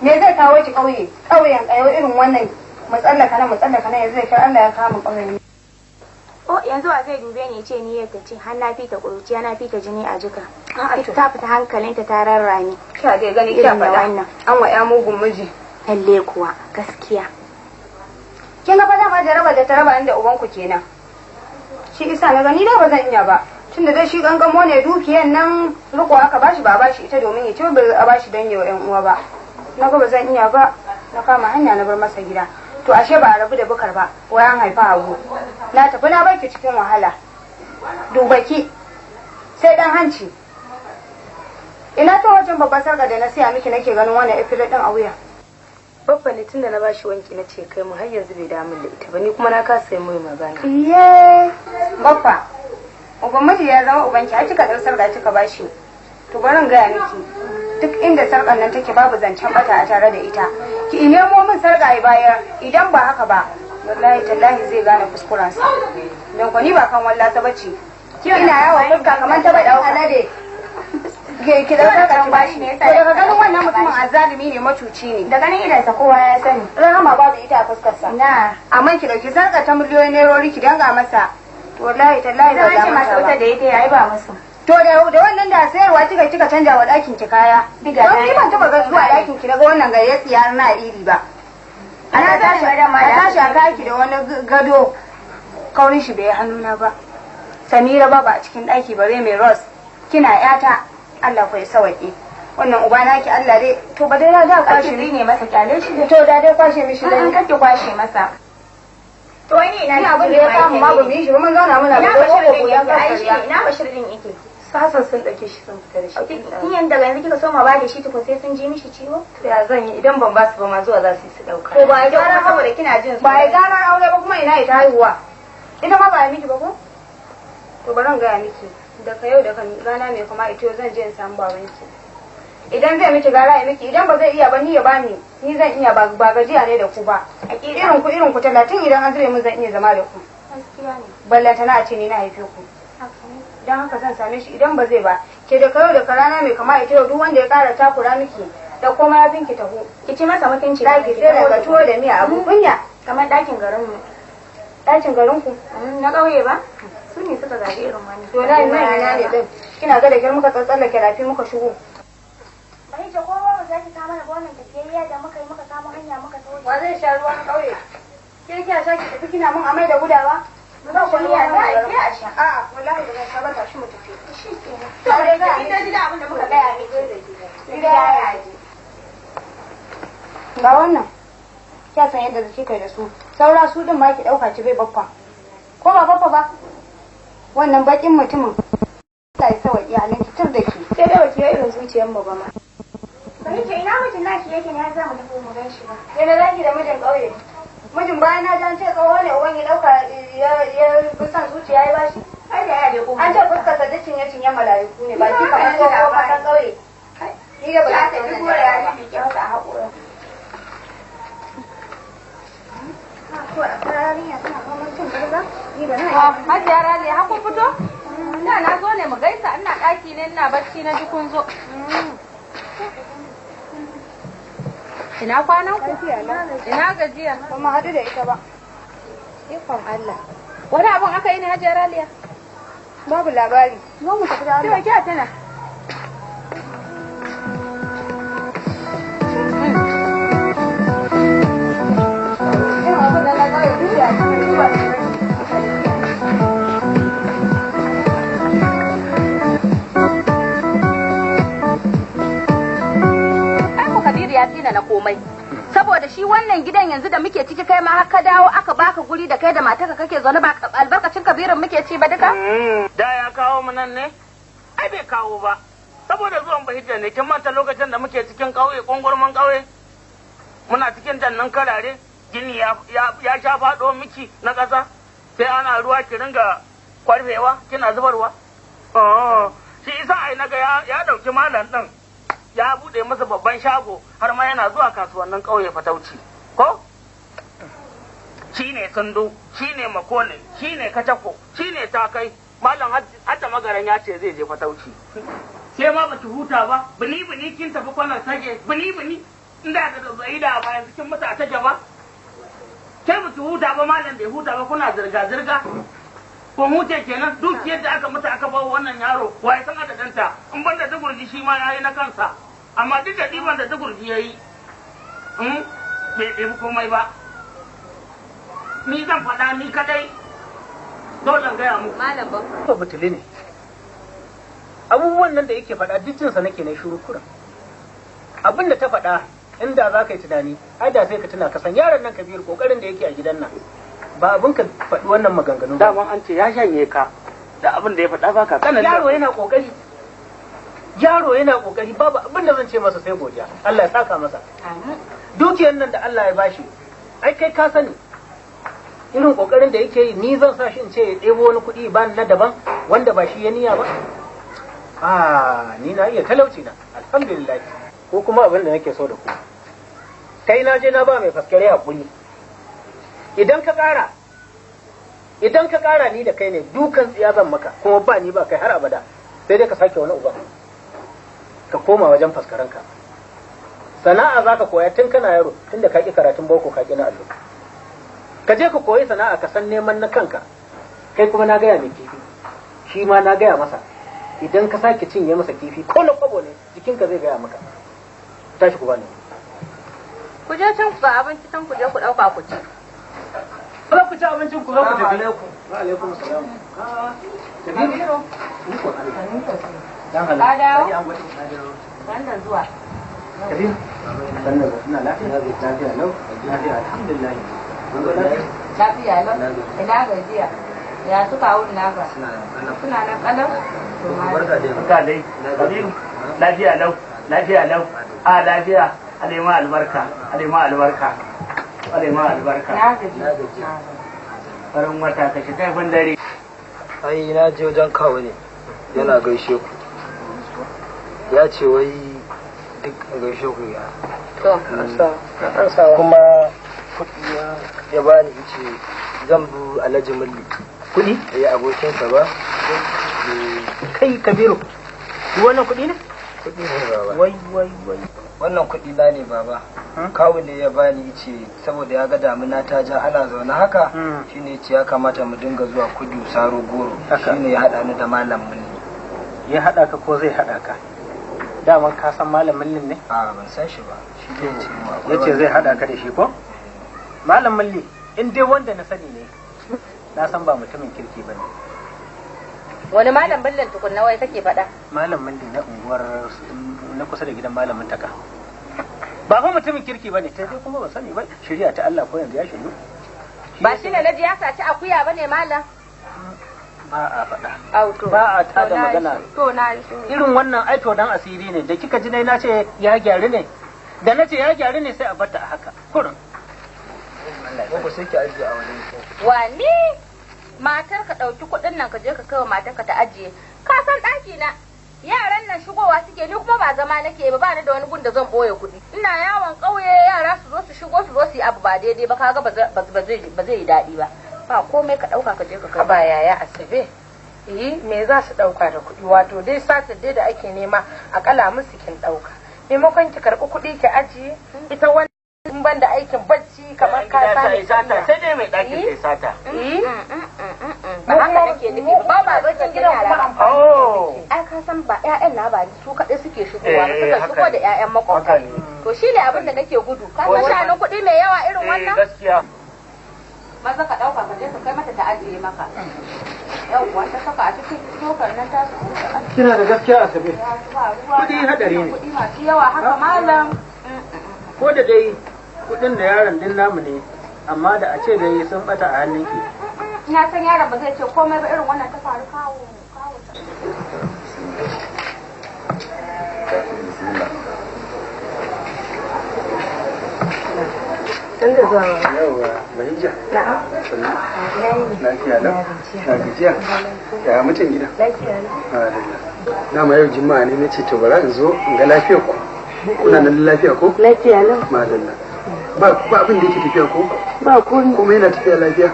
Me zai kawo ki kauye? Kauyen kayo irin wannan mu tsallaka na mu tsallaka na yanzu zai kai Allah ya kama kauyen. Oh, yanzu wa zai dube ni ya ce ni yadda ce har na fita ƙuruciya na fita jini a jika. Ta fita hankalinta ta rarrame. Kya dai gani kya Irin na faɗa. wannan. An wa ya mugun miji. Lalle kuwa gaskiya. Kin ga fa dama jaraba da ta raba ni da ubanku kenan. Shi isa na gani da ba zan iya ba. Tunda dai shi gangamo ne dukiyan nan riko aka bashi ba bashi ita domin ya ci ba a bashi don yawa yan uwa ba. Na ga ba zan iya ba na kama hanya na bar masa gida. To ashe ba a rabu da bukar ba wai an haifa hagu. Na tafi na barki cikin wahala. Duba ki sai dan hanci. Ina ta wajen babbar sarka da na siya miki nake ganin wannan ifirin din a wuya. Babba ne tunda na bashi wanki na ce kai mu har yanzu bai damu da ita ba ni kuma na kasa yi mai magana. Iye, baffa, uban miji ya zama ubanki har kika ɗau sarƙa kika bashi. To bari in gaya miki, duk inda sarƙar nan take babu zancen bata a tare da ita. Ki nemo min sarƙa ya bayar, idan ba haka ba, wallahi tallahi zai gane kuskurensa. Don ko ni ba kan wallasa bace. Ina yawo fuska kamar ta baɗa alade. Ki ɗau sarƙa ki bashi. To daga ganin wannan mutumin azzalumi ne macuci ne. Da ganin idansa kowa ya sani. Rahama babu ita a fuskarsa. Na. Amma ki dauki sarka ta miliyoyin nerori ki danga masa. To wallahi tallahi ba Zan za ce mata masu ba. wuta da ita yayi ba musu. To da wannan da sayarwa kika canja wa ɗakin ki kaya. Diga Don ni ban taba ga zuwa ɗakin ki naga wannan gayyar tsiyar na iri ba. Ana tashi a tashi a kaki da wani gado. Kaurin shi bai hannuna ba. Samira ba a cikin ɗaki bare mai Rose. Kina yata Allah ku ya sawaƙe. Wannan uba naki Allah dai to ba dai na da kwashe Kwashe ne masa kyale shi dai. To da dai kwashe mishi dai. An kake kwashe masa. To ni ina Ni abin da ya kama ma ba mu yi shi ba mun zauna muna Ina da Bashir ko din goyon yake ai shi kafariya. ina Bashir din yake. Sasan sun ɗauke shi sun fita da shi. Kin yan daga yanzu kika so ma ba da shi tukun sai sun ji mishi ciwo? To ya zan yi idan ban basu ba ma zuwa za su yi su ɗauka. To ba ya gara saboda kina jin ba ya gara aure ba kuma ina ita haihuwa. Ita ma ba ya miki ba ko? To bari in gaya miki daga yau daga rana mai kuma ita yau zan je in samu babanki. Idan zai miki gara ya miki idan ba zai iya ba ni ya bani ni zan iya ba ba gajiya ne da ku ba. Irin ku 30 idan an zube mun zan iya zama da ku. Gaskiya ne. Ballanta na a ce ni na haife ku. Don haka zan same shi idan ba zai ba ke da kayo daga rana mai kama ita yau duk wanda ya kara takura miki da koma ya finki taho. Ki ci masa mutunci. Za ki sai daga tuwo da miya abu kunya. Kamar ɗakin garinmu. Ɗakin garinku? Na ƙauye ba? Su ne suka gaji irin wannan. To na nan ina ne din. Kina ga da kyar muka tsallake rafi muka shigo. Bai ce ko ba za ki kama mana ba wannan tafiyayya da muka yi muka kamo hanya muka taho. Wa zai sha ruwa na ƙauye? Ke kina sha ki tafi kina mun amai da gudawa? Ba ku miya za a yi a sha. A'a wallahi ba zan sha ba tashi mu tafi. Shi kenan. To dai kin ji da abin da muka gaya miki. Gida ya ji. Ga wannan. Kya san yadda zaki kai da su. Saura su din ma ki dauka ki bai baffa. Ko ba baffa ba? Wannan bakin mutumin. Allah ya sawa iyalin ki tur da ki. Sai dai baki irin zuciyar mu ba ma. Bari ce ina mijin naki yake ne har za mu tafi mu gan shi ba. Yana zaki da mijin ƙauye. Mijin bayan na ji an ce tsoho ne uban ya dauka ya bi son zuciya ya bashi. Ai da ya je ko. An ce fuskar sa duk cinye cinye mala'iku ne ba ki kamar tsoho matan ƙauye. Ni da ba Ya za tafi gora ya miƙe masa a haƙoran. Hajiya Rali, har kun fito? Da na zo ne mu gaisa, ina ɗaki ne ina bacci na ji kun zo. Ina kwanan ku? Ina gajiya? Ba mu haɗu da ita ba. Ikon Allah. Wani abun aka yi ne Hajiya Raliya? Babu labari. Zo mu tafi da Allah. Kiwa tana. Irin abin da na ƙauye duk da shi ba su. Ai ko Kabiru ya tina na komai. Saboda shi wannan gidan yanzu da muke ciki kai ma har ka dawo aka baka guri da kai da matarka kake zaune ba albarkacin Kabirin muke ci ba duka? Da ya kawo mu nan ne? Ai bai kawo ba. Saboda zuwan bahijja ne kin manta lokacin da muke cikin ƙauye kungurman ƙauye. Muna cikin dannan karare gini ya ya sha faɗo miki na ƙasa. Sai ana ruwa ki ringa kwarfewa kina zubarwa. Oh, shi isa ai naga ya ɗauki malam ɗin. Ya buɗe masa babban shago har ma yana zuwa kasuwannin ƙauye fatauci. Ko? Shi ne sundu, shi ne makole, shi ne katako, shi ne takai. Malam hadda magaran ya ce zai je fatauci. Sai ma baki huta ba, bini bini kin tafi kwanar sage, bini bini. Inda da zazzayi da ba yanzu kin mutu a tage ba. Ke baki huta ba malam bai huta ba kuna zirga zirga. Kun huce kenan dukiyar da aka mutu aka bawa wannan yaro waye san adadinta in banda dugurji shi ma yayi na kansa amma duk da ɗiban da dugurji yayi bai ɗebi komai ba. Ni zan faɗa ni kadai dole in gaya muku. Malam Baffa. Ba butuli ne. Abubuwan nan da yake faɗa duk jinsa nake na shiru kurin. Abin da ta faɗa inda za ka yi tunani, ai da sai ka tuna ka san yaron nan Kabiru kokarin da yake a gidan nan. Ba abin ka faɗi wannan maganganu ba. Daman an ce ya shanye ka da abin da ya faɗa baka kana Yaro yana kokari. Yaro yana kokari babu abin da zan ce masa sai godiya. Allah ya saka masa. Dukiyar nan da Allah ya bashi, ai kai ka sani irin kokarin da yake yi ni zan sa shi in ce ya ɗebo wani kuɗi ba na daban wanda ba shi ya niya ba. Ah, ni na iya talauci na, alhamdulillah. Ko kuma abin da nake so da ku. Kai na je na ba mai faskare hakuri. Idan ka ƙara, idan ka ƙara ni da kai ne dukan tsiya zan maka, kuma ba ni ba kai har abada. Sai dai ka sake wani uba. Ka koma wajen faskaranka. Sana'a za ka koya tun kana yaro, tun da ka ƙi karatun boko ka ƙi na allo. Ka je ka koyi sana'a ka san neman na kanka. Kai kuma na gaya mai kifi. Shi ma na gaya masa. Idan ka sake cinye masa kifi ko na kwabo ne jikinka zai gaya maka. Tashi ku bani. Ku je can ga abinci can ku je ku ɗauka ku ci. Za ku ci abincin ku za ku tafi. Wa alaikum salam. Kabiru. Dan Ka dawo? halal. Wannan zuwa. Kabiru. Sannan ina lafiya lafiya lau. Lafiya alhamdulillah. Lafiya lau. Ina gajiya. Ya su kawo naka? Suna nan kalau? Barka dai. Kabiru. Lafiya lau. Lafiya lau. A lafiya. Alema albarka. Alema albarka. Alema albarka. Na gaji. Farin wata ka shiga ban dare. Ai na je wajen kawo ne yana gaishe ku. Ya ce wai duk in gaishe ku ya. To. Kuma kuɗi ya bani ice zan bu Alhaji Mulli. Kuɗi? Eh abokinsa ba. Kai Kabiru. Wannan kuɗi ne? Kuɗi ne baba. Wai wai wai. Wannan kuɗi na ne baba. Kawu ne ya bani ice saboda ya ga damina ta ja ana zaune haka shine yace ya kamata mu dinga zuwa kudu saro goro shine ya haɗa ni da malam Mulli. Ya haɗa ka ko zai haɗa ka? Daman ka san malam Mulli ne? A ban san shi ba. Shi ne yace mu akwai Yace zai haɗa ka da shi ko? Malam Mulli in dai wanda na sani ne na san ba mutumin kirki ba ne. Wani malam billin tukunna wai kake faɗa? Malam Mulli na unguwar na kusa da gidan malamin taka. Ba fa mutumin kirki bane, sai dai kuma ba sani ba, shari'a ta Allah ko yanzu ya shiryu. Ba shine naji ya saci akuya bane malam. Ba a faɗa. Ba a tada magana. To na irin wannan ai to dan asiri ne da kika ji nai na ce ya gyaru ne. Da na ce ya gyaru ne sai a bata a haka. Kurin. Ko sai ki ajiye a wajen ki. Wani matar ka ɗauki kuɗin nan ka je ka kai wa matar ka ta ajiye. Ka san ɗaki na yaran nan shigowa suke, ni kuma ba zama nake ba, ba ni da wani gun da zan boye kuɗi. Ina yawon ƙauye yara su zo su shigo su zo su yi abu ba daidai ba, kaga ba zai yi daɗi ba. Ba komai ka ɗauka ka je ka kai. Ba yaya Asabe. Eh, me za su ɗauka da kuɗi? Wato dai satar dai da ake nema akala musu kin ɗauka. Maimakon ki karɓi kuɗi ki ajiye, ita wannan in ban da aikin bacci kamar ka sani sata sai dai mai ɗakin sai sata. Ba haka nake nufi ba, ba bakin gidan kuma amfani. Ai ka san ba ƴaƴan na ba su kaɗai suke shigowa ba, suka shigo da ƴaƴan makwabta. To shine abin da nake gudu. Ka san sha'anin kuɗi mai yawa irin wannan? Gaskiya. Maza ka ɗauka ka je ka kai mata ta ajiye maka. Yawwa ta saka a cikin tokar nan ta su. Kina da gaskiya Asabe. Kuɗi hadari ne. Kuɗi masu yawa haka malam. Ko da dai kuɗin da yaron din namu ne, amma da a ce dai sun bata a hannunki. Na san yaron ba zai ce komai ba irin wannan ta faru kawo kawo. Tun da zuwa. Yawwa, Bahija. Na'am. Sannu. Lafiya lau. Na gajiya. Ya mutum gida. Lafiya lau. Alhamdulillah. Dama yau Juma'a ne nace to bara in zo in ga lafiyar ku. Kuna nan lafiya ko? Lafiya lau. Madalla. Ba ba abin da yake tafiya ko? Ba komai. Komai yana tafiya lafiya.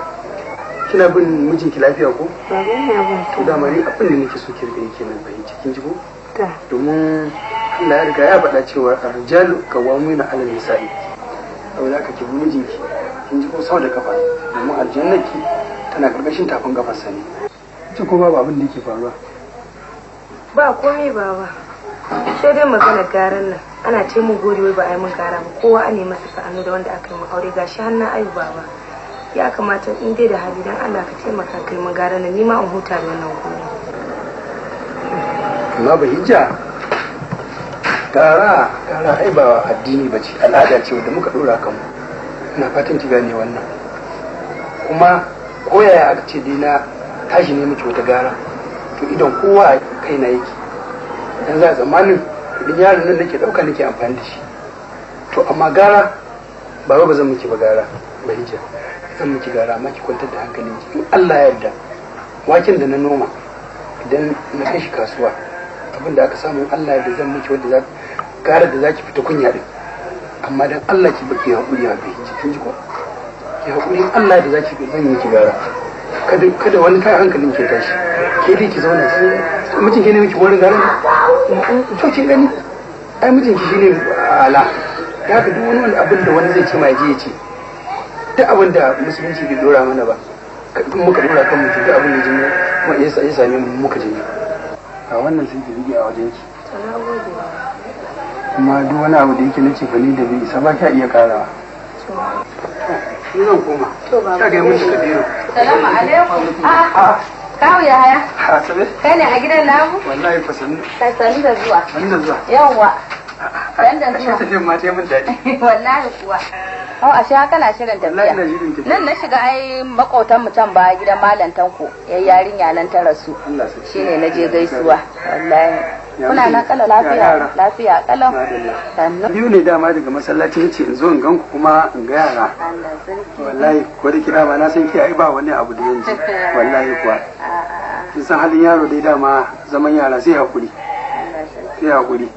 Kina bin mijinki lafiya ko? Ba ina bin To dama ni abin da nake so ki riga yake nan Bahija, kin ji ko? Ta. Domin Allah ya riga ya faɗa cewa arjalu qawwamuna 'ala nisa'i. Saboda haka ki bi mijinki, kin ji ko, sau da kafa, domin aljannarki tana karkashin tafin kafarsa ne. Ita ko babu abin da yake faruwa. Ba komai baba. Sai dai magana garan nan. Ana ce mun gori wai ba a yi mun gara ba. Kowa a nemi masa sa'anu da wanda aka yi mun aure gashi har na ayu baba. Ya kamata in dai da hali dan Allah ka taimaka kai mun garan nan ni ma in huta da wannan gori. Amma Bahija, gara gara ai ba addini ba ce, al'ada ce wadda muka dora kanmu. Ina fatan ki gane wannan. Kuma koyaya aka ce dai na tashi ne miki wata gara, to idan kowa a kaina yake. Dan za a tsammanin kudin yaron nan nake dauka nake amfani da shi. To amma gara ba ba zan miki ba gara Bahija. Zan miki gara amma ki kwantar da hankalinki. In Allah ya yarda waken da na noma idan na kai shi kasuwa, abin da aka samu Allah ya yarda zan miki wanda za gara da zaki fita kunya din. Amma dan Allah ki baki hakuri a Bahija, kin ji ko? Ki hakuri, in Allah ya yarda zaki zan yi miki gara. Kada wani kai hankalin ke tashi. Ke dai ki zauna ki mijin ki ne miki wani gara ne? To kin gani? Ai mijinki shine ala. Ya ka duk wani abin da wani zai ce ma ya je ya ce. Duk abin da musulunci bai dora mana ba, in muka dora kan mutum duk abin da jini kuma ya same mu muka jini. A wannan sai ki rige a wajen ki. To na gode. Kuma duk wani abu da yake na cefane da bai isa ba kya iya karawa. Ni zan koma. To baba. Ta ga mun shi Kabiru. Salamu alaikum. Ah, kawu Yahaya. Asabe. Kai ne a gidan namu? Wallahi fa sannu. Ka sani da zuwa. Sannu da zuwa. Yawwa. San da Ashe zuwa. tafiyar ma ta yi min daɗi. Wallahi kuwa. Oh, ashe kana shirin Wallahi tafiya. ina shirin tafiya. Nan na shiga ai makwautan mu can ba gidan Malam Tanko, yayi yarinya nan ta rasu. Allah sarki. Shine na je gaisuwa. Wallahi. Ya Kuna muke? nan kala Ya lafiya, yara? lafiya kalau. Madalla. Sannu. Biyu ne dama daga masallaci nace in zo in gan ku kuma in ga yara. Allah sarki. Wallahi ko da kira ba na san ki ai ba wani abu da zan ji. Wallahi kuwa. Kin san halin yaro dai dama zaman yara sai hakuri. Allah sarki. Sai hakuri.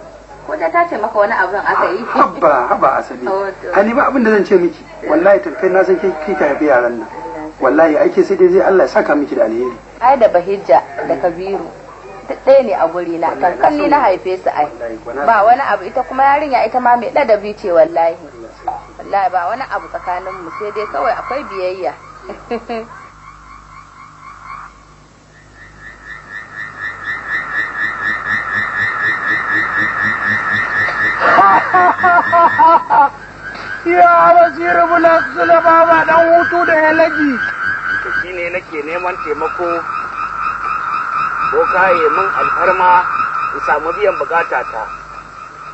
Ko da ta ce maka wani abin aka yi. Habba haba Asabe. Oh, to. Hali ba abin da zan ce miki. Wallahi tankai na san kai ka haifi yaran nan. Wallahi ake sai dai zai Allah ya saka miki da alheri. Ai da Bahijja da Kabiru duk ɗaya ne a guri na, kankan ni na haife su ai. Ba wani abu, ita kuma yarinya ita ma mai ladabi ce wallahi. Wallahi ba wani abu tsakanin mu sai dai kawai akwai biyayya. Ya Basiru Bulan Baba dan hutu da yalaji. To shine nake neman taimako ko kaye min alfarma in samu biyan bukata ta.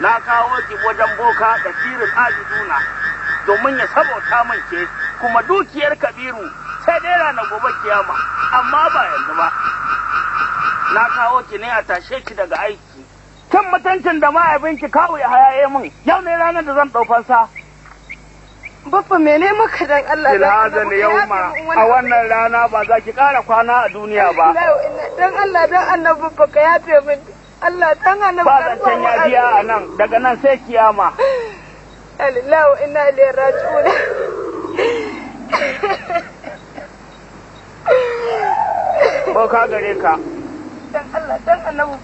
Na kawo ki wajen boka da sirin abiduna domin ya sabauta min ke, kuma dukiyar Kabiru sai dai ranar gobe kiyama, amma ba yanzu ba. Na kawo ki ne a tashe ki daga aiki. Cin mutuncin da mahaifinki kawo ya hayaye min, yau ne ranar da zan ɗau fansa. Baffa mene maka dan Allah Ila hazal yauma, a wannan rana ba za ki ƙara kwana a duniya ba. Dan Allah dan annabi Baffa ka yafe min. Allah dan annabi Ba zancen ya biya a nan, daga nan sai kiyama. Lillahi wa inna ilaihi raji'un. Ko ka gare ka. Dan Allah dan annabi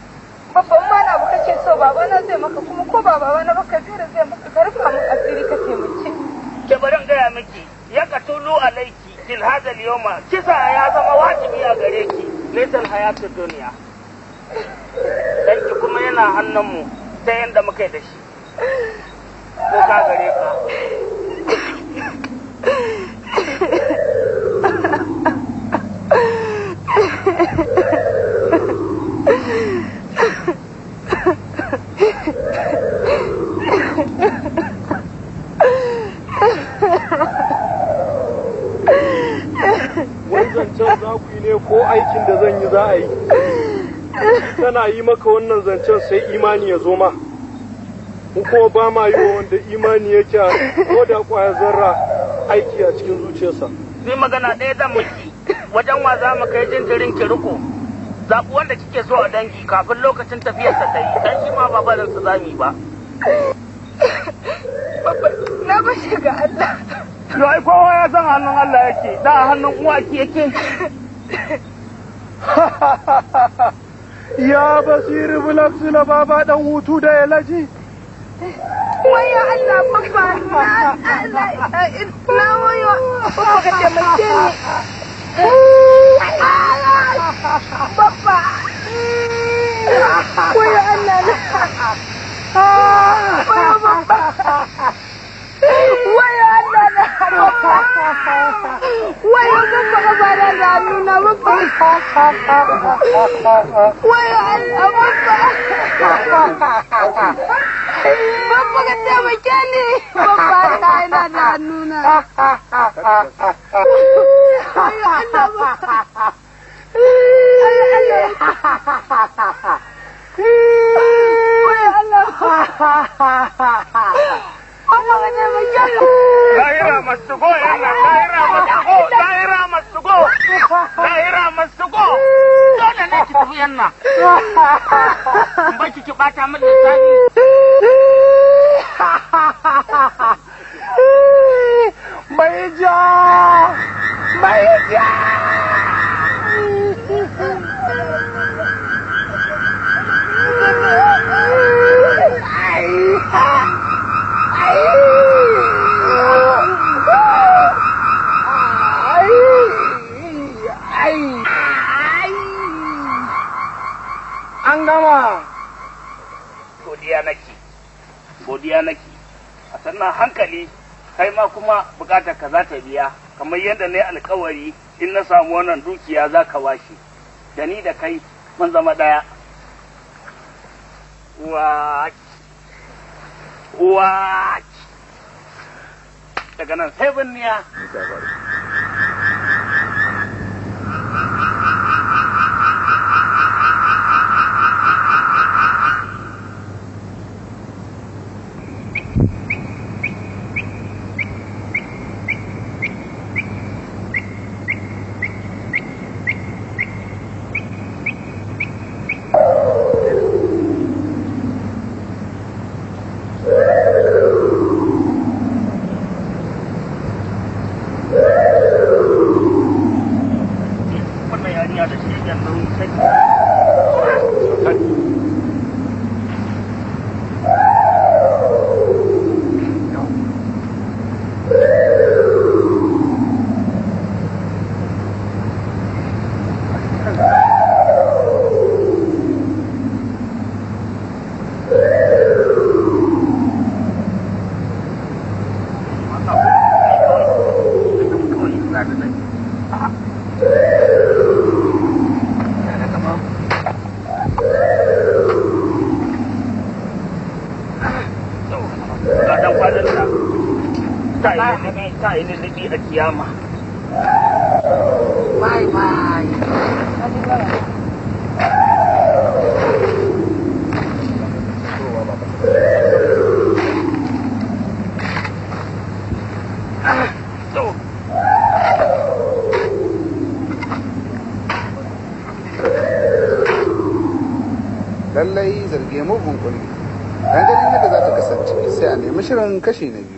Babban ma na abu kake so baba na zai maka, kuma ko ba baba na baka jira zai maka, ka rufa min asiri ka taimake. Ke bari in gaya miki, ya katulu alaiki fil hadal yawma, kisa ya zama wajibi a gare ki, laysal hayatud dunya. Danki kuma yana hannunmu ta yanda muka yi da shi. Ko ka gare ka. Zancen za ku yi ne ko aikin da zan yi za a yi? Tana yi maka wannan zancen sai imani ya zo ma. Mu kuma ba ma yi wa wanda imani yake ko da kwaya zarra aiki a cikin zuciyarsa. Ni magana ɗaya zan miki, wajen wa za mu kai jinjirin ki riko. Zaɓi wanda kike so a dangi kafin lokacin tafiyarsa ta yi, dan shi ma ba barin su zami ba. Na bashi ga Allah. Yo ai kowa ya san hannun Allah yake, da hannun uwa ki yake. Ya Basiru Bulabsula baba dan hutu da ya laji. Wayo Allah babba, Allah na wayo, babba ka taimake ni. Babba, wayo Allah na. Wayo babba. Wayo Allah na. Wayo babba ka bada da hannu na babba. Wayo Allah babba. Babba ka taimake ni. Babba ta ina da hannu na. Wayo Allah babba. Wayo Allah. Wayo Allah. Lahira must go, yana, lahira must go, lahira must go, lahira must go. Dole ne ki tafi yanna. In baki ki bata min lissafi. Mai ja, mai ja. An gama. Godiya nake, godiya nake. A sannan hankali, kai ma kuma bukatar ka za ta biya, kamar yadda na yi alkawari in na samu wannan dukiya za ka washe. Da ni da kai mun zama ɗaya. Wa wa daga nan sai binniya. Ta yi lullubi a kiyama. Bye bye. Lallai zarge mugun kulli. Dan ganin yadda za ta kasance, sai a nemi shirin kashi na biyu.